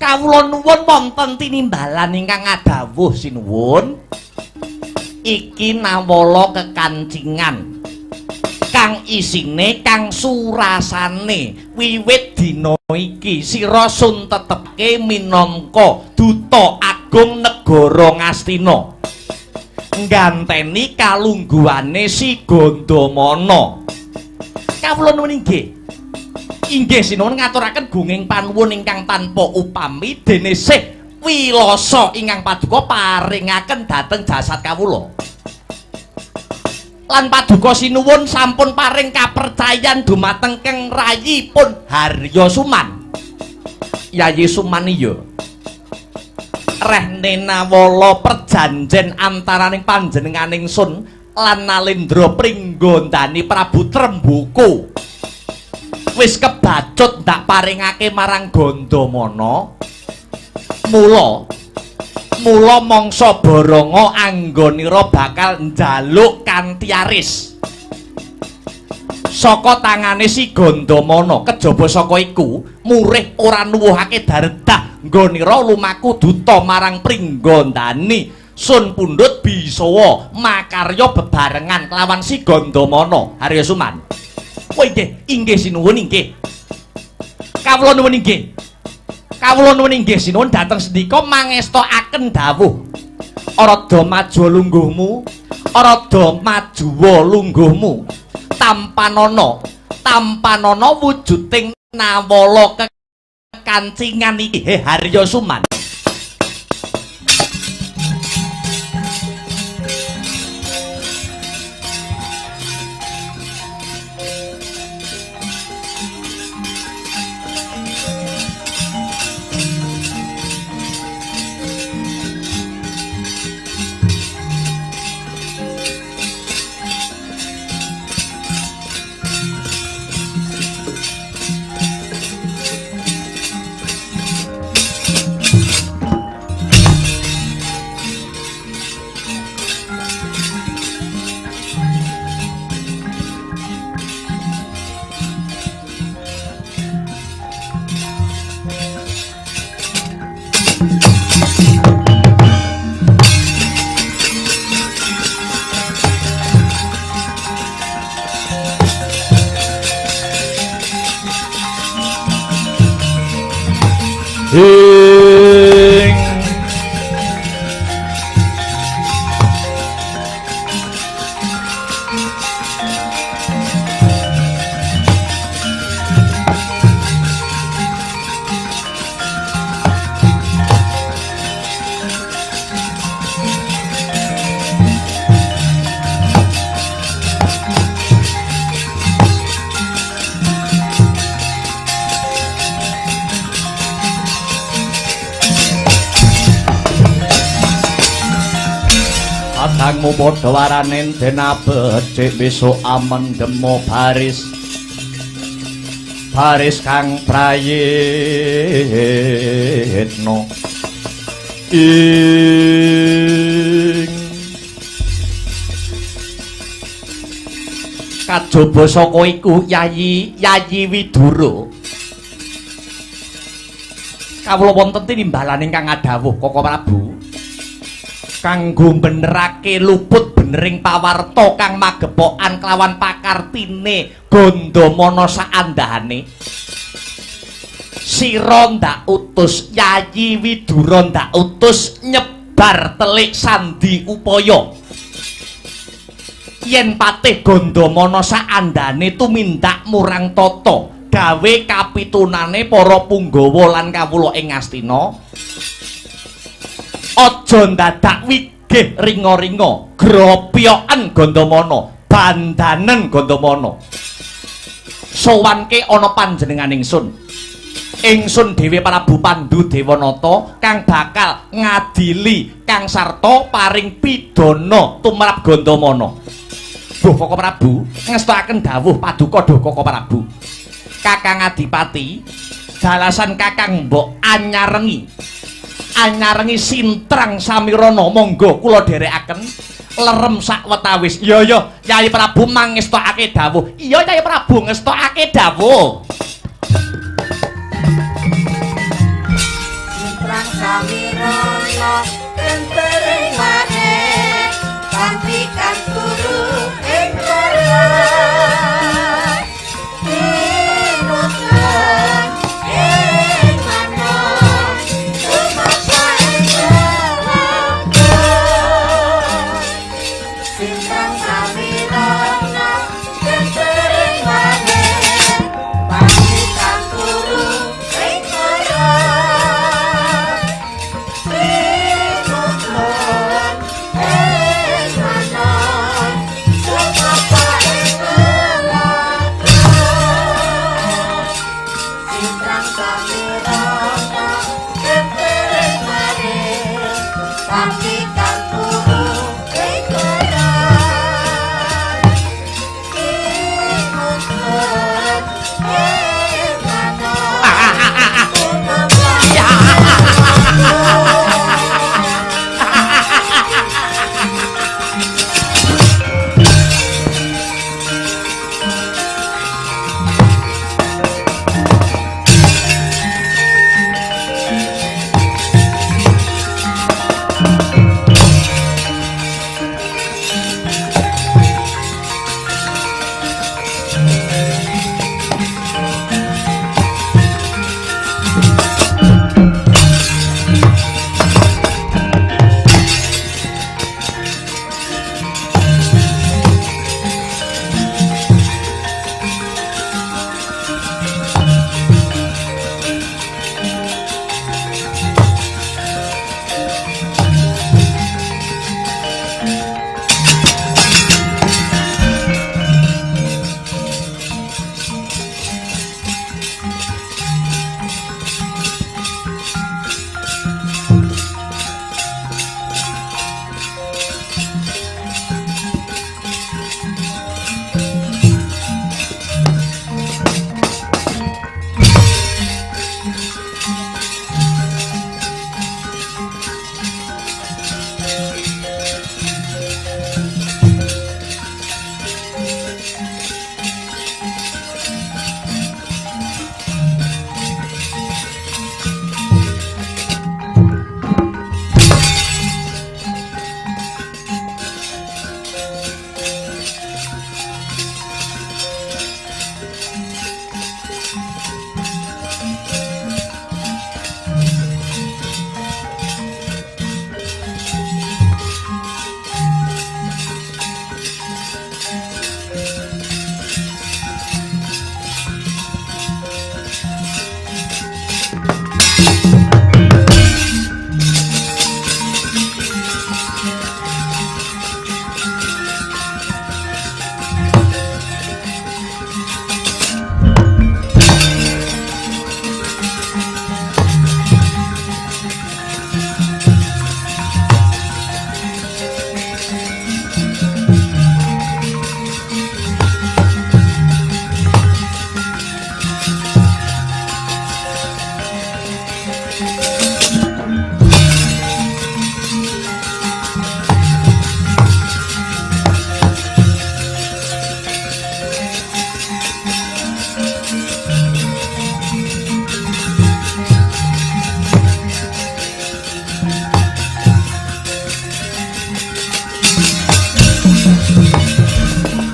kawula nuwun wonten tinimbalan ingkang ngadhawuh sinuwun. Iki nawala kekancingan kang isine kang surasane wiwit dina iki sira sun tetepke minangka duta agung negara Ngastina ngganteni kalungguhane si Gandamana. Kawula nuwun inggih. Inggih sinuwun ngaturaken gunging panuwun ingkang tanpa upami dene sih wilasa ingkang paduka paringaken dhateng jasad kawula. Lan paduka sinuwun sampun paring kapercayan dumateng Kang Rayi pun Harya Suman. Yayi Suman iya. Rehne nawala perjanjen antaraning panjenenganing sun lan Nalendra Pringgondani Prabu Tremboko. Wis kebacut ndak paringake marang Gandamana. Mula mangsa Baranga anggonira bakal njaluk kanthi aris saka tangane si Gandamana. Kejaba saka iku murih ora nuwuhake daredah nggonira lumaku duta marang Pringgondani sun pundhut bisawa makarya bebarengan kelawan si Gandamana. Harya Suman. Oh inggih, inggih sinuwun inggih. Kawula nuwun inggih. Kawula nuwun inggih sinuwun dhateng sendika mangestakaken dawuh. Arada maju lungguhmu, arada majuwa lungguhmu. Tampanana, tampanana wujuding nawala kekancingan iki. He Harya Suman. Ing Kadangmu padha warane den becik besok amendemo baris baris kang prayitna ing kajaba saka iku Yayi Yayi Widura kawula wonten tinimbalan ingkang ngadhawuh Koko Prabu kanggo benerake luput benering pawarta kang magepokan kelawan pakartine Gandamana saandhane. Sira ndak utus Yayi Widura ndak utus nyebar telik sandi upaya yen patih Gandamana saandhane tumindak murang tata gawe kapitunane para punggawa lan kawula ing Ngastina. Aja ndadak wigih ringa-ringa gropyoken Gandamana, bandanen Gandamana. Sowanke ana panjenengan ingsun. Ingsun dhewe Prabu Pandu Dewanata kang bakal ngadili kang sarta paring pidana tumrap Gandamana. Duh Koko Prabu, ngestokaken dawuh paduka duh Koko Prabu. Kakang Adipati, dalasan Kakang mbok anyarengi. Anyarengi sintrang samirana monggo kula dherekaken lerem sakwetawis. Iya iya Yai Prabu mangestokake dawuh. Iya Yai Prabu ngestokake dawuh. Sintrang samirana entering wae kanthi kang turu ing kono.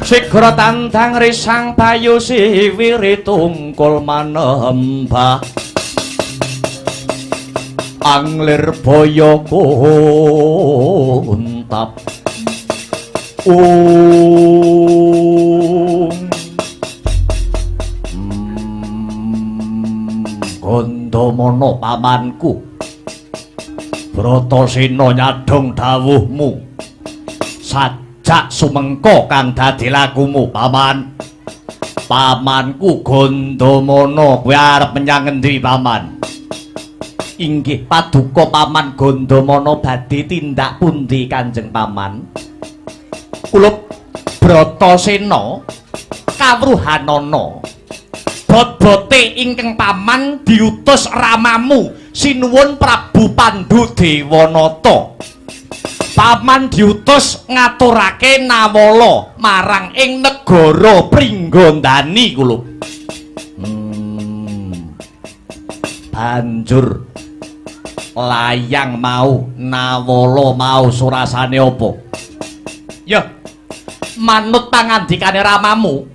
Sigra tandang risang bayu siwiri tungkul manembah anglir boyo kuntap Gandamana pamanku Bratasena nyadhong dawuhmu sajak sumengko kang dadi lakumu paman. Pamanku Gandamana kowe arep menyang endi paman? Inggih paduka paman Gandamana badhe tindak pundi Kanjeng Paman? Kula Bratasena kawruhanana bot-bote ingkang paman diutus ramamu sinuwun Prabu Pandu Dewanata. Paman diutus ngaturake nawala marang ing negara Pringgondani kula. Banjur layang mau nawala mau surasane apa? Ya, manut pangandikane ramamu,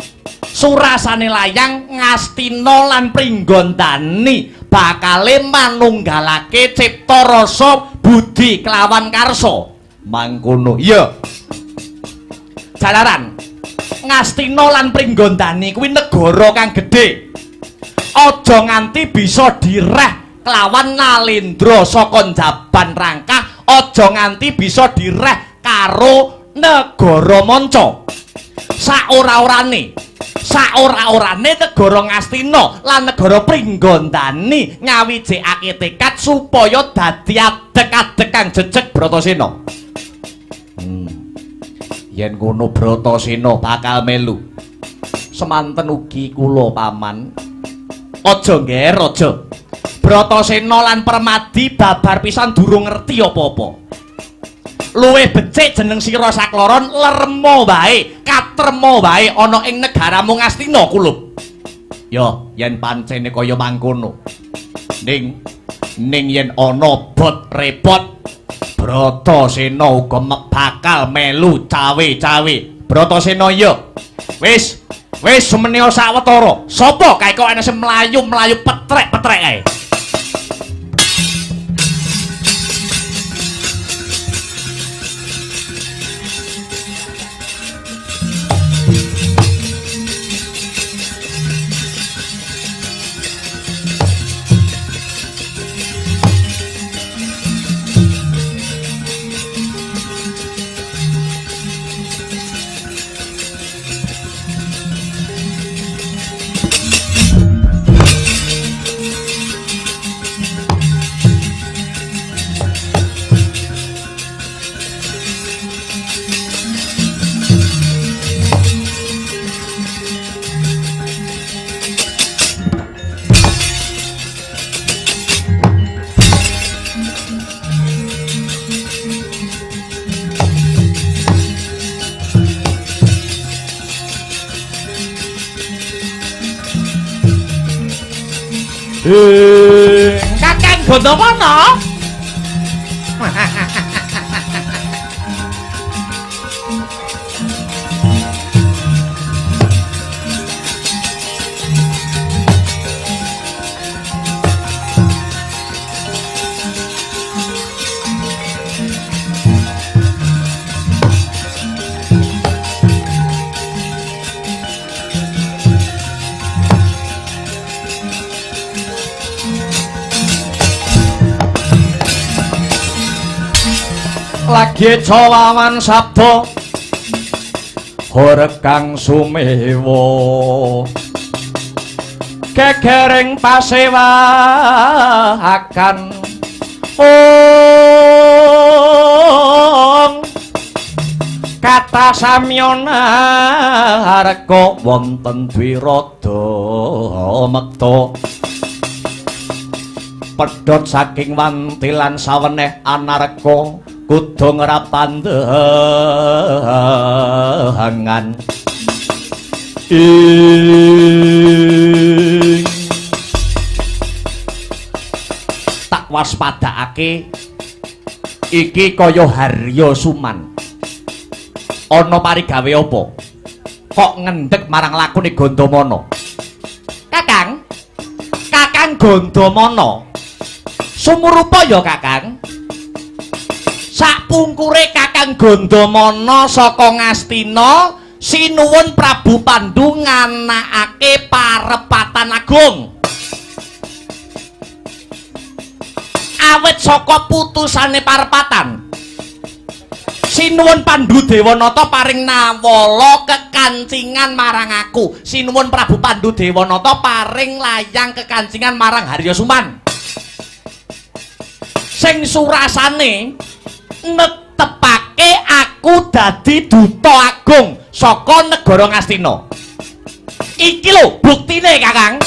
surasane layang Ngastina lan Pringgondani bakale manunggalake cipta rasa budi kelawan karsa. Mangkono. Iya. Jalaran Ngastina lan Pringgondani kuwi negara kang gedhe. Aja nganti bisa direh kelawan Nalendra saka Jaban Rangkah, aja nganti bisa direh karo negara manca. Saora-orane negara Ngastina lan negara Pringgondani nyawijekake tekad supaya dadi adeg-adeg kang jejeg Bratasena. Yen ngono Bratasena bakal melu. Semanten ugi kula paman. Aja ngger aja. Bratasena lan Permadi babar pisan durung ngerti apa-apa. Luwih becik jeneng sira sakloron lerma wae, katrema wae ana ing negaramu Ngastina kulup. Ya, yen pancene kaya mangkono. Ning yen ana bot repot, Bratasena uga bakal melu cawe-cawe. Bratasena ya. Wis, wis sumenea sawetara. Sapa kae kok ana sing mlayu-mlayu petrek-petrek kae? Kakang Gandamana. Lagi cawawan sabda horeg kang sumewa gegereng pasewakan ong kata samyana harga wonten dwirada mekta pedhot saking wantilan saweneh anarka kudu ngrapandengan ing tak waspadakake iki kaya Harya Suman. Ana parigawe apa? Kok ngendhek marang lakune Gandamana. Kakang, Kakang Gandamana. Sumurupa ya, Kakang. Sakpungkure Kakang Gandamana saka Ngastina, sinuwun Prabu Pandu nganakake parepatan agung. Awit saka putusane parepatan, sinuwun Pandu Dewanata paring nawala kekancingan marang aku. Sinuwun Prabu Pandu Dewanata paring layang kekancingan marang Harya Suman. Sing surasane netepake aku dadi duta agung saka negara Ngastina. Iki lho buktine, Kakang.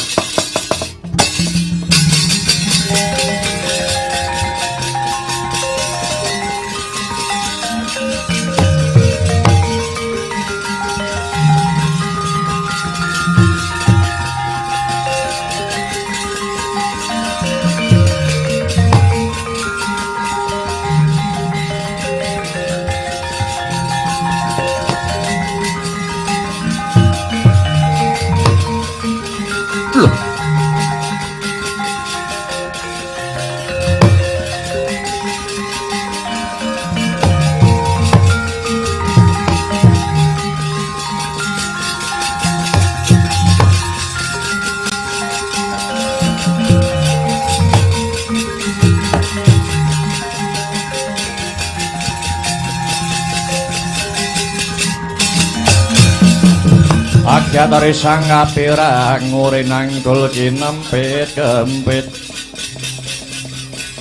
Akyatare sang apirang ngurinang dul kinempit kempit.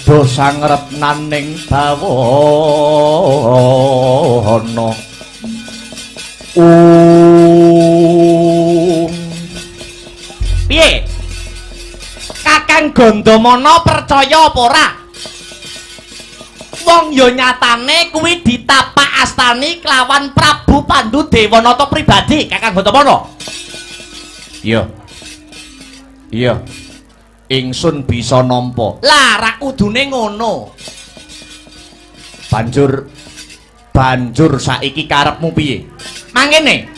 Duh sangrep naning bawana. Piye? Kakang Gandamana percaya apa ora? Wong ya nyatane kuwi ditapak astani kelawan Prabu Pandu Dewanata pribadi, Kakang Gandamana. Iya. Iya. Ingsun bisa nampa. Lah, rak kudune ngono. Banjur saiki karepmu piye? Mangene.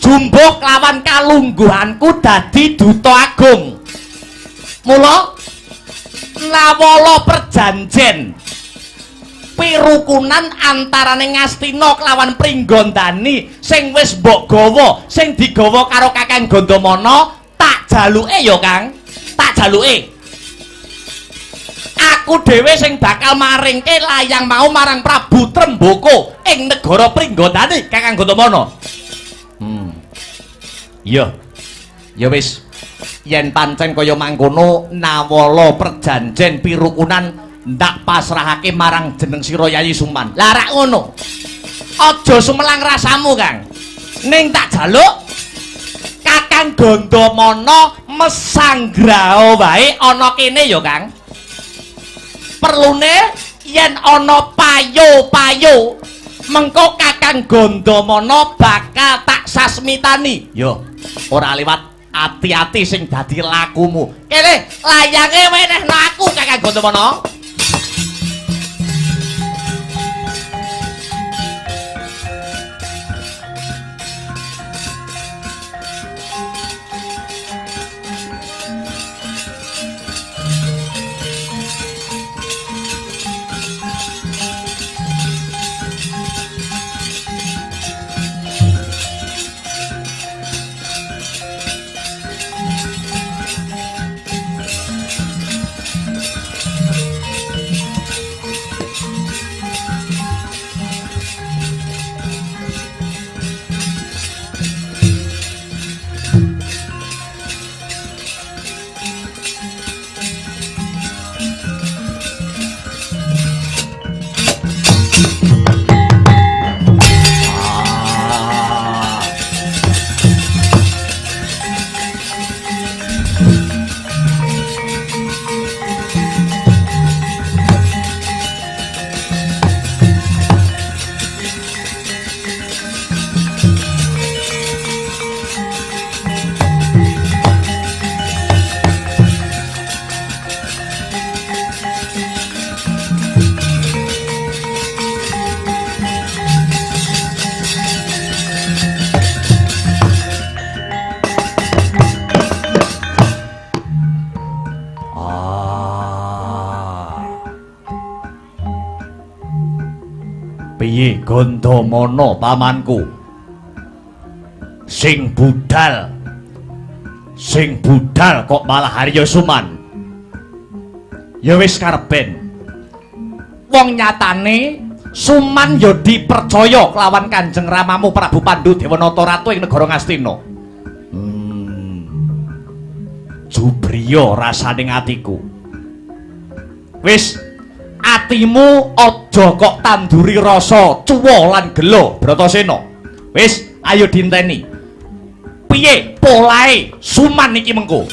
Jumbuh kelawan kalungguhanku dadi duta agung. Mula nawala perjanjen pirukunan antarane Ngastina kelawan Pringgondani sing wis mbok gawa, sing digawa karo Kakang Gandamana, tak jaluke ya, Kang. Tak jaluke. Aku dhewe sing bakal maringke layang mau marang Prabu Tremboko ing negara Pringgondani, Kakang Gandamana. Iya. Ya wis. Yen pancen kaya mangkono nawala perjanjen pirukunan ndak pasrahake marang jeneng sira Yayi Suman. Lah rak ngono. Aja sumelang rasamu, Kang. Ning tak jaluk Kakang Gandamana mesanggrao wae ana kene ya, Kang. Perlune yen ana payo-payo mengko Kakang Gandamana bakal tak sasmitani. Yo, ora liwat ati-ati sing dadi lakumu. Kene layange wenehno aku, Kakang Gandamana. Piye Gandamana pamanku? Sing budal. Sing budal kok malah Arya Suman. Ya wis kareben. Wong nyatane Suman ya dipercaya kelawan Kanjeng Ramamu Prabu Pandu Dewanata Ratu ing negara Ngastina. Jubriya rasane atiku. Wis atimu aja kok tanduri rasa cuwa lan gela, Bratasena. Wis, ayo dinteni. Piye polahe Suman iki mengko?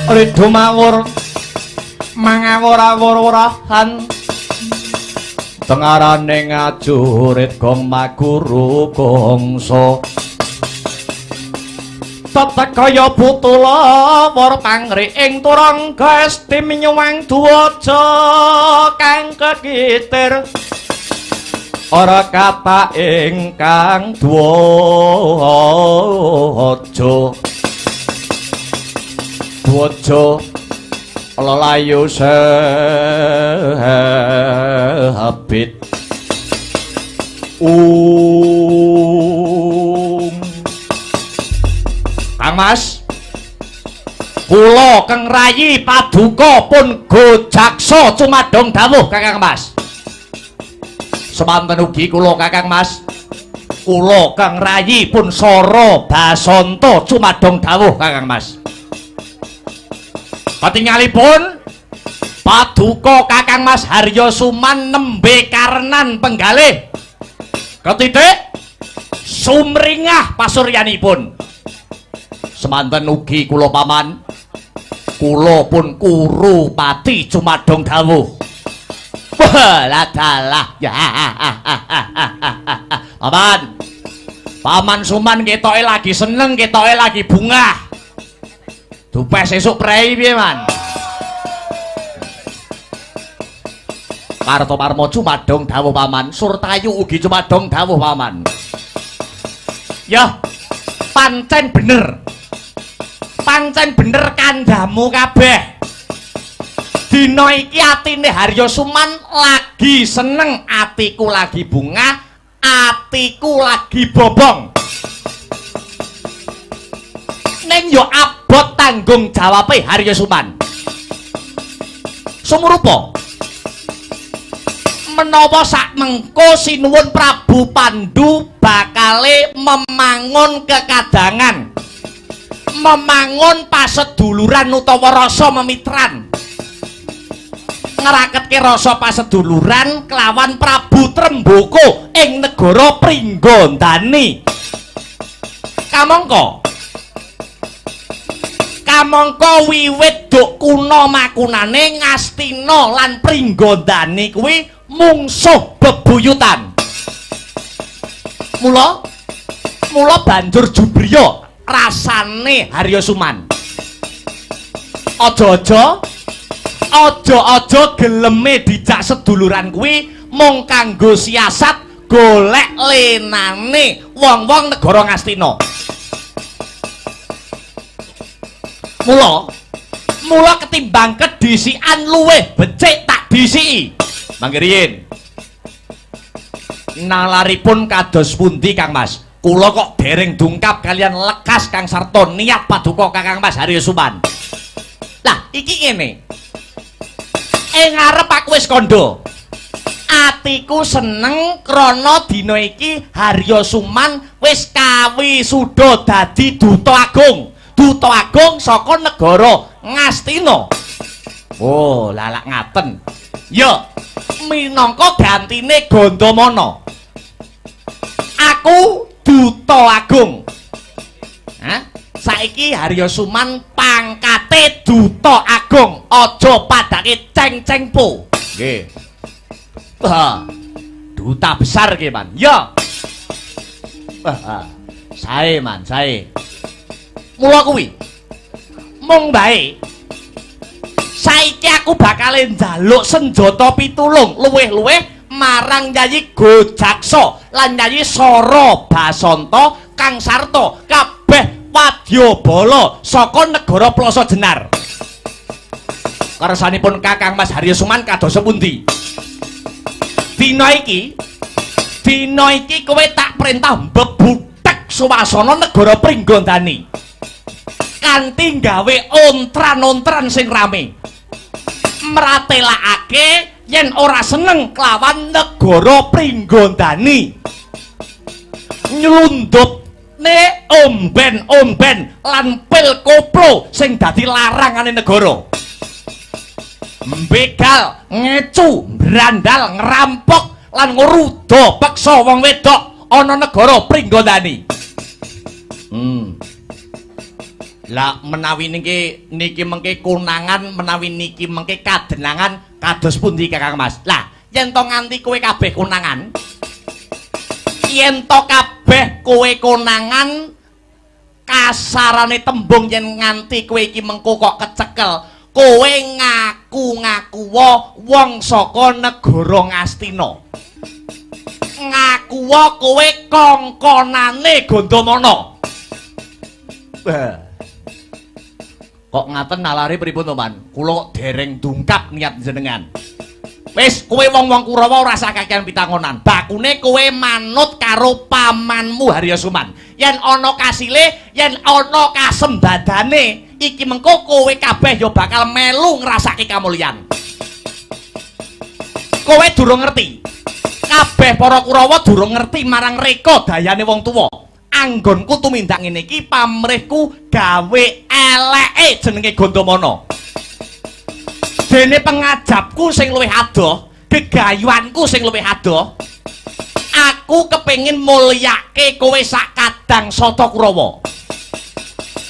Ridho mawur mangawur-awur-wurahan tengarane ngajurit gong maguru gongso tetek kaya putu lawur pangri ing turangga esti nyuwang duwaja kang kekitir ora kata ingkang duwaja duwaja lelayu sehabit. Kang Mas, kula Keng Rayi paduka pun gojaksa cumadong dawuh Kakang Mas. Semanten ugi kula Kakang Mas, kula Keng Rayi pun Sara Basanta cumadong dawuh Kakang Mas. Katingalipun paduka Kakang Mas Haryo Suman nembe karenan penggalih ketitik sumringah pasuryanipun. Semanten ugi kula paman, kula pun Kurupati cumadong dawuh. Wah, dalah ya. Paman, Paman Suman ketoke lagi seneng, ketoke lagi bungah. Dupes esuk prei piye, Man? Kartoparma cumadong dawuh paman, Surtayu ugi cumadong dawuh paman. Yah, pancen bener. Pancen bener kandhamu kabeh. Dina iki atine Haryo Suman lagi seneng, atiku lagi bungah, atiku lagi bobong. Ning yo abot tanggung jawabe Haryo Suman. Sumurupa menawa sak mengko sinuwun Prabu Pandu bakale memangun kekadangan, memangun paseduluran utawa rasa memitran, ngraketke rasa paseduluran kelawan Prabu Tremboko ing negara Pringgondani. Kamangka kamangka wiwit duk kuna makunane Ngastina lan Pringgondani kuwi mungsuh bebuyutan. Mula mula banjur jubriya rasane Haryo Suman. Aja-aja aja-aja geleme dijak seduluran kuwi mung kanggo siasat golek lenane wong-wong negara Ngastina. Mula mula ketimbang kedisikan luwih becik tak disiki. Mangke riyin. Nalaripun kados pundi Kang Mas? Kula kok dereng dungkap kalian lekas Kang Sarto niat paduka Kakang Mas Haryo Suman. Lah iki ngene. Ing ngarep aku wis kandha. Atiku seneng krana dina iki Haryo Suman wis kawisuda dadi duta agung. Duta agung saka negara Ngastina. Oh, lalak ngaten. Ya, minangka gantine Gandamana. Aku duta agung. Hah? Saiki Haryo Suman pangkate duta agung, aja padake ceng-cengpo. Nggih. Wah, duta besar ki, Man. Ya. Wah, sae, Man, sae. Mula kuwi mung bae saiki aku bakal njaluk senjata pitulung luwih-luwih marang Yayi Gojaksa lan Yayi Sara Basanta Kang Sarto kabeh wadyabala saka negara Plaza Jenar. Kersanipun Kakang Mas Haryo Suman kados pundi? Dina iki kowe tak perintah mbebutek suasana negara Pringgondani kanthi gawe ontran-ontran sing rame, mratelakake yen ora seneng kelawan negara Pringgondani, nylundupne omben-omben lan pil koplo sing dadi larangane negara, mbegal, ngecu, brandal, ngerampok lan ngruda peksa wong wedok ana negara Pringgondani. Lah menawi niki niki mengke konangan, menawi niki mengke kadenangan kados pundi Kakang Mas? Lah, yen to nganti kowe kabeh konangan, yen to kabeh kowe konangan, kasarane tembung yen nganti kowe iki mengko kok kecekel, kowe ngaku-ngakuwa wong saka negara Ngastina. Ngakuwa kowe kongkonane Gandamana. Kok ngaten nalare pripun to, Man? Kula kok dereng dungkap niat jenengan. Wis, kowe wong-wong Kurawa ora usah kakean pitangonan. Bakune kowe manut karo pamanmu Harya Suman. Yen ana kasile, yen ana kasembadane, iki mengko kowe kabeh ya bakal melu ngrasake kamulyan. Kowe durung ngerti. Kabeh para Kurawa durung ngerti marang reka dayane wong tuwa. Anggonku tumindak ngene iki pamrihku gawe eleke jenenge Gandamana. Dene pengajapku sing luwih adoh, gegayuanku sing luwih adoh, aku kepengin mulyake kowe sak kadang sata Kurawa.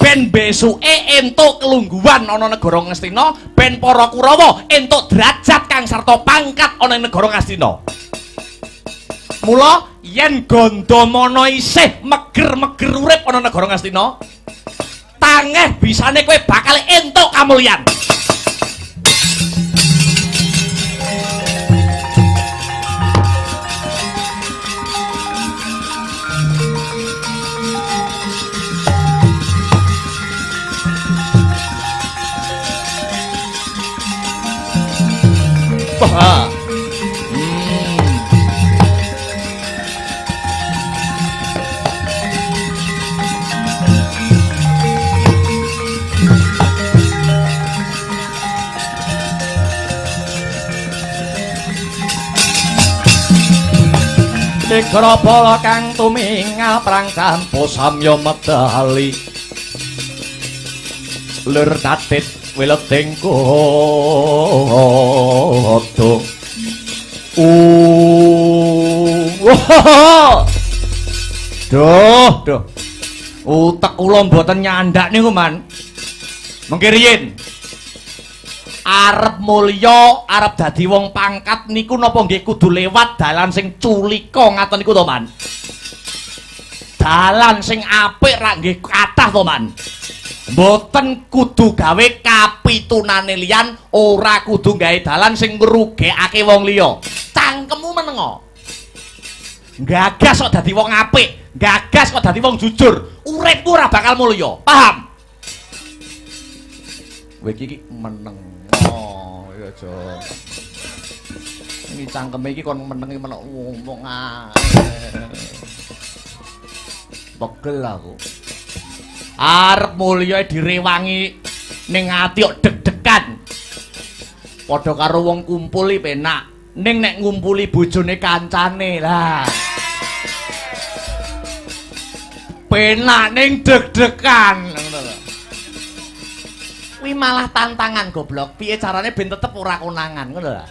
Ben besuke entuk kelungguhan ana negara Ngastina, ben para Kurawa entuk derajat kang sarta pangkat ana ing negara Ngastina. Mula yen Gandamana isih meger-meger urip ana negara Ngastina, tangeh bisane kowe bakal entuk kamulyan. Wah. Negara bala kang tumingal perang campo samya medali lur tatit wileting kodho. Duh, duh. Utek kula mboten nyandak niku, Man. Mengke riyin arep mulya, arep dadi wong pangkat niku napa nggih kudu lewat dalan sing culika ngaten niku to, Man? Dalan sing apik rak nggih kathah to, Man. Mboten kudu gawe kapitunane liyan, ora kudu gawe dalan sing ngrugekake wong liya. Cangkemmu menengo. Gagas kok dadi wong apik, gagas kok dadi wong jujur, uripmu ora bakal mulya. Paham? Kowe iki meneng. Oh, ya aja. Iki cangkeme iki kon menengi menok ngomong ae. Pegel aku. Arep mulya direwangi ning ati kok deg-degan. Padha karo wong kumpul iki penak, ning nek ngumpuli bojone kancane lah. Penak ning deg-degan ngono lho. Kuwi malah tantangan goblok. Piye carane ben tetep ora konangan ngono lho.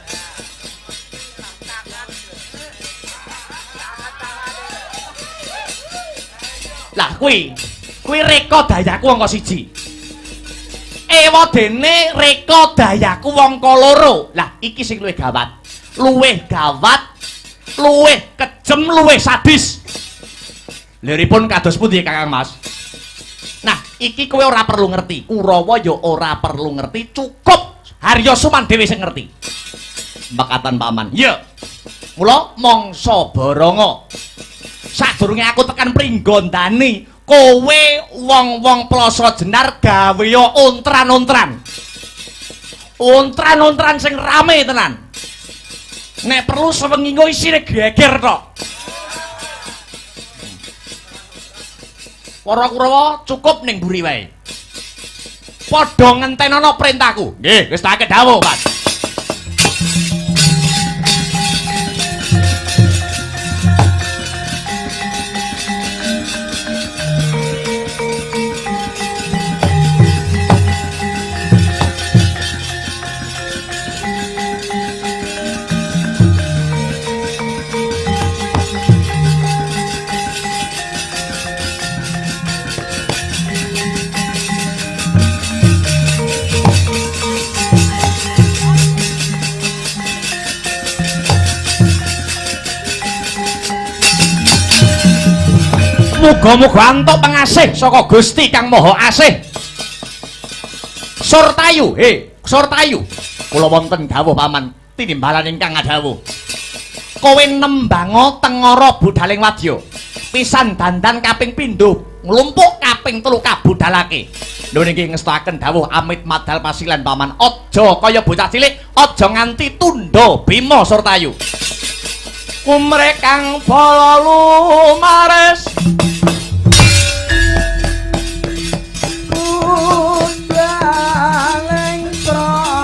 Lah kuwi, kuwi reka dayaku angka 1. Ewadene reka dayaku angka 2. Lah iki sing luwih gawat. Luwih gawat, luwih kejem, luwih sadis. Liripun kados pundi Kakang Mas? Nah, iki kowe ora perlu ngerti. Kurawa ya ora perlu ngerti, cukup Harya Suman dhewe sing ngerti. Mekaten paman. Iya. Mula mangsa Baranga. Sadurunge aku tekan Pringgondani, kowe wong-wong Plaza Jenar gawe ontran-ontran. Ontran-ontran sing rame tenan. Nek perlu sewengi engko isine geger tok. Para Kurawa cukup ning mburi wae. Padha ngentenono perintahku. Nggih, wis tak dawuh, Pak. Muga-muga antuk pengasih saka Gusti Kang Maha Asih. Surtayu, he, Surtayu. Kula wonten dawuh paman, tinimbalan ingkang ngadhawuh. Kowe nembango tengara budaling wadya. Pisan dandan kaping pindho, nglumpuk kaping telu kabudalake. Lho niki ngestakaken dawuh amit madal pasilan paman. Aja kaya bocah cilik, aja nganti tundha Bima Surtayu. Kumrekang bala lumares budaling pramadya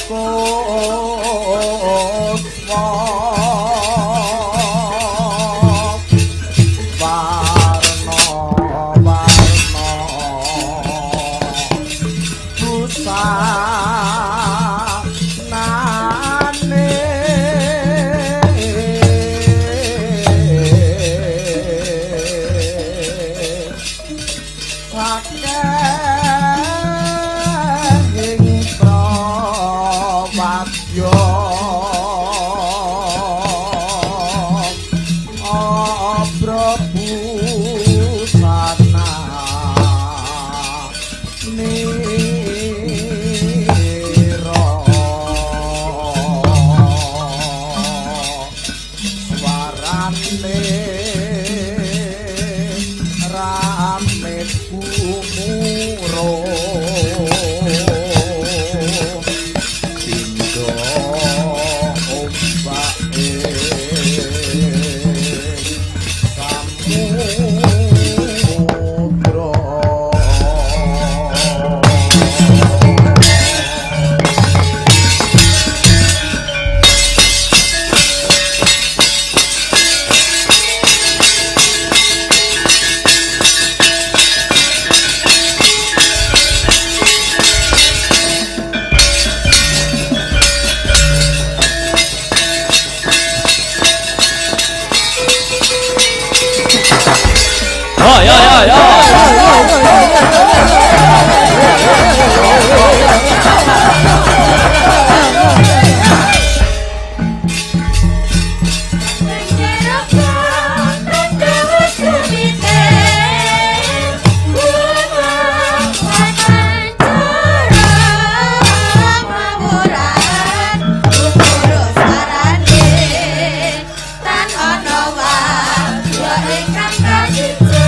kusma warna warna busanane saking prawadya abrabusana nira swarane rame gumuro pindha ombake samudra. Yo yo yo yo. Tan ana wadya ingkang kasiji.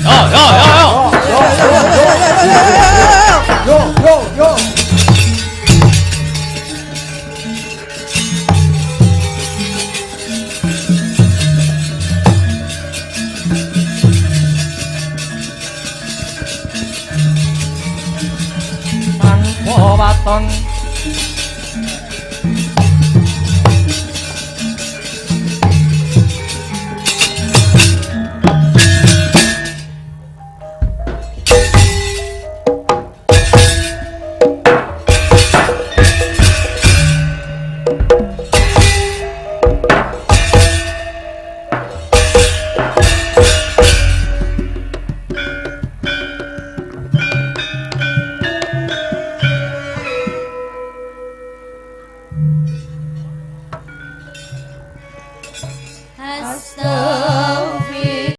Yo yo yo yo. Yo yo yo. Tanpa waton